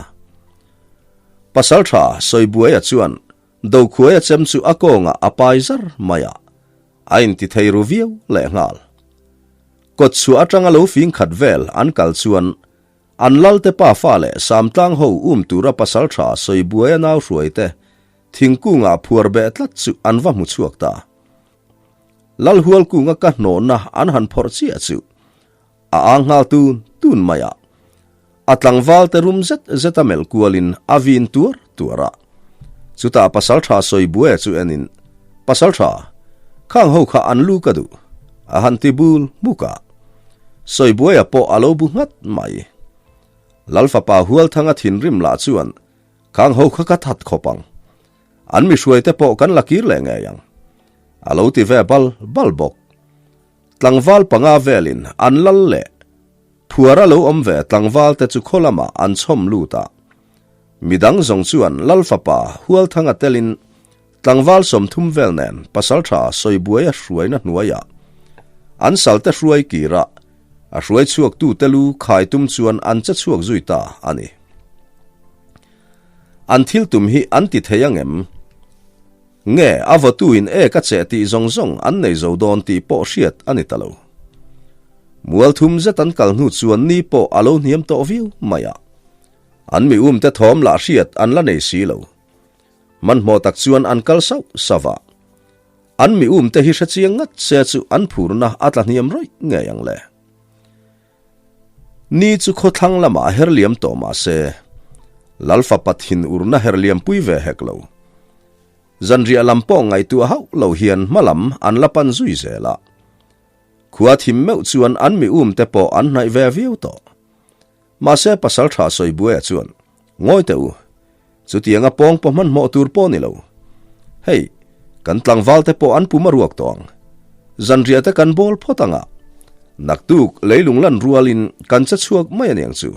Pasaltha Sawibuaia chuan Dokhuaia chem chu a kawngah a pai zar mai a, a inti thei ru viau lehnghal. Kawtchhuah atanga lo fing khat vel an kal chuan an lalte pa fa leh Samtlang ho um tura pasaltha Sawibuaia nau hruaite. Thingkungah phuar beh tlat chu an va hmu chhuak ta. Lalhualkunga ka hnawhna an han phawrh chiah chu a ang nghal tun tun mai a. A tlangval te rum zet zet a melh kualin a vin tuar tuar a. Chutah Pasaltha Sawibuaia chu enin, Pasaltha, khang ho kha an lu ka duh, a han ti bul hmuk a. Sawibuaia pawh a lo bu nghat mai. Lalfapa Hualthanga thinrim lah chuan Khang ho kha ka that khawp ang. An mi hruaite pawh kan la kir leh ngei ang. A lo ti ve bal bal bawk. Tlangval panga velin an lal leh phuara lo awm ve tlangval te chu khaw lamah an chhawm lut a. Midang zawng chuan Lal fapa Hualthanga telin tlangval 30 vel nen pasaltha Sawibuaia hruaina hnuaiah an salte hruai kira a hruai chhuaktute lu khai tum chuan an che chhuak zui ta a ni. An thil tum hi an ti thei ang em? Nge a vawtuin ek a cheh tih zawng zawng an nei zo dawn tih pawh hriat a ni ta lo. Mual thum zet an kal hnu chuan ni pawh a lo hniam tawh viau mai a. An mi umte thawm lah hriat an la nei si lo. Hmanhmawh tak chuan an kal sauh sauh a. An mi umte hi hre chiang ngat se chu an phurna a tla hniam rawih ngei ang le. Ni chu khawthlang lamah a her liam tawh mah se, Lalfapa thin urna her liam pui ve hek lo. Zanriah lam pawh ngaihtuah hauh lo hian hma lam an la pan zui zel a. Khua thim meuh chuan an mi umte pawh an hnaih ve viau tawh. Mahse pasal tha Sawibuaia chuan, Ngawi teh u, chutianga pawng pawh hmanhmawh tur pawh ni lo. Hei, kan tlangval te pawh an pum a ruak tawh ang. Zanriah te kan bawl phawt ang a, naktuk leilung lan rualin kan che chhuak mai aniang chu.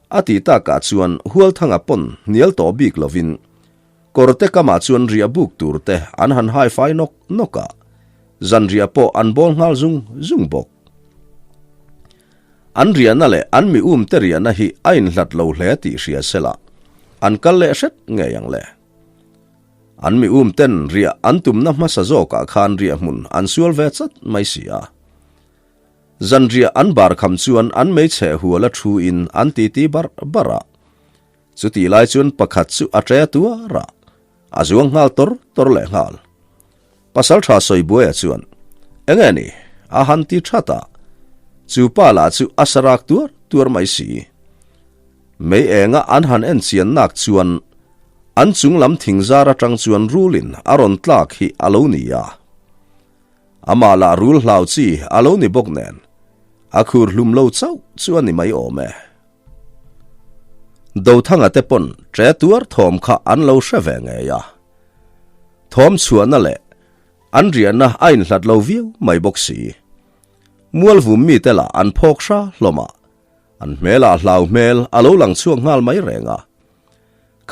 A ti takah chuan Hualthanga pawn hnial tawh bik lovin Kawrte kamah chuan riah buk tur te an han hai fai nawk nawk a, zanriah pawh an bawl nghal zung zung bawk. An riahna leh an mi um te riahna hi a inhlat lo hle tih hria sela, an kal leh hret ngei ang le. An mi um ten riah an tumna hmasa zawkah khan riah hmun an sual ve chat mai si a. Zanriah an bar kham chuan an meichhe huala thu in an titi barh barh a. Chutih lai chuan pakhat chu a ṭe tuar a, a zuang nghal tawr tawr leh nghal. Pasalṭha Sawibuaia chuan, Enge ni? a han ti ṭhat a, chu pa lah chu a sarak tuar tuar mai si. Mei enga an han en chian nak chuan an chung lam thingzar aṭang chuan rulin a rawn tlak hi a lo ni a. Amah lah rul hlau chi a lo ni bawk nen, a khur hlum lo chauh chu a ni mai awm e. Dothanga te pawn ṭe tuar thawm kha an lo hre ve ngei a. Thawm chhuahna leh an riahna a inhlat lo viau mai bawk si. Mualvum mite lah an phawk hra hlawm a, an hmelah hlau hmel a lo lang chhuak nghal mai reng a.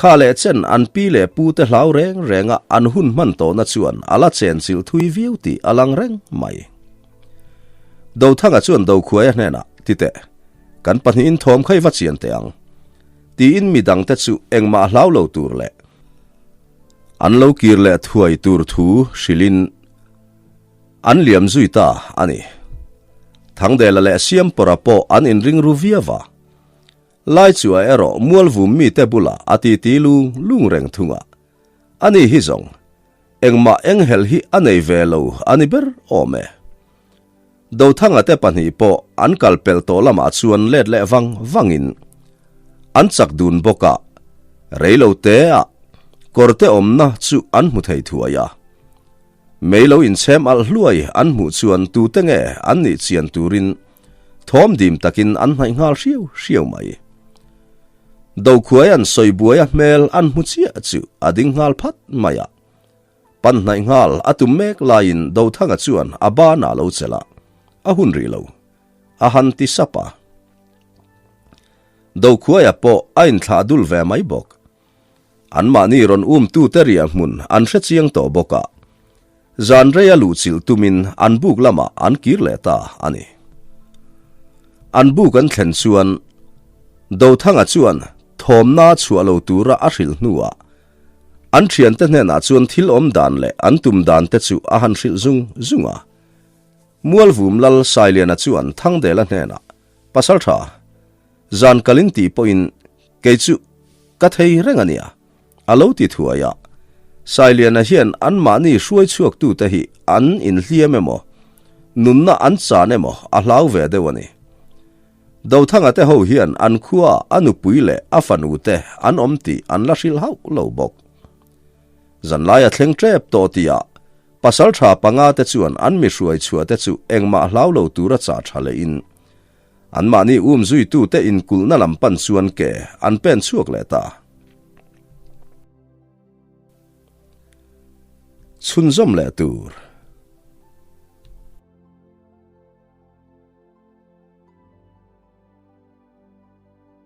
Kha leh chen an pi leh pu te hlau reng renga an hun hman tawhna chuan a la chen chilh thui viau tih a lang reng mai. Dothanga chuan Dokhuaia hnenah, Titeh, kan pahnihin thawm kha i va chian teh ang, tiin mi dangte chu engmah hlau lo tur leh an lo kir leh thuai tur thu hrilhin an liam zui ta a ni. Thangdela leh Siampawra pawh an inring ru viau a. Laichua erawh Mualvum mite bulah a titi lung lung reng thung a. Ani hi zawng, engmah enghelh hi a nei ve lo a ni ber awm e. Dothanga te pahnih pawh an kal pel tawh lamah chuan let leh vang vangin an chak dun bawk a, reilo teah kawrte awmna chu an hmu thei thuai a. Mei lo inchhem alh hluai an hmuh chuan tute nge an nih chian turin thawm dim takin an hnaih nghal hriau hriau mai. Dokhuai an sawi buai a hmel an hmu chiah chu a ding nghal phat mai a. Pan hnaih nghal a tum mek laiin Dothanga chuan a banah lo chelh a, a hun rih lo a han ti sap a. Dokhuaia pawh a inthlah dul ve mai bawk. Anmahni rawn umtute riah hmun an hre chiang tawh bawk a, zan reia luhchilh tumin an buk lamah an kir leh ta a ni. An buk an thlen chuan Dothanga chuan thawmna chhuah lo tura a hrilh hnuah an thiante hnenah chuan thil awm dan leh an tum dan te chu a han hrilh zung zung a. Mualvum Lal Sailiana chuan Thangdela hnenah, Pasaltha, Zan kalin tih pawhin kei chu ka thei reng a nia, a lo ti thuai a. Sailiana hian anmahni hruai chhuaktute hi an inhliam emaw, nunna an chan emaw a hlau ve deuh a ni. Dothanga te ho hian an khuaah a nupui leh a fanu te an awm tih an la hrilh hauh lo bawk. Zanlai a thleng tep tawh tihah pasaltha panga te chuan an mi hruai chhuah te chu engmah hlau lo tura chah tha lehin anmahni um zuitute inkulhna lam pan chuan ke an pen chhuak leh ta. Chhunzawm leh tur.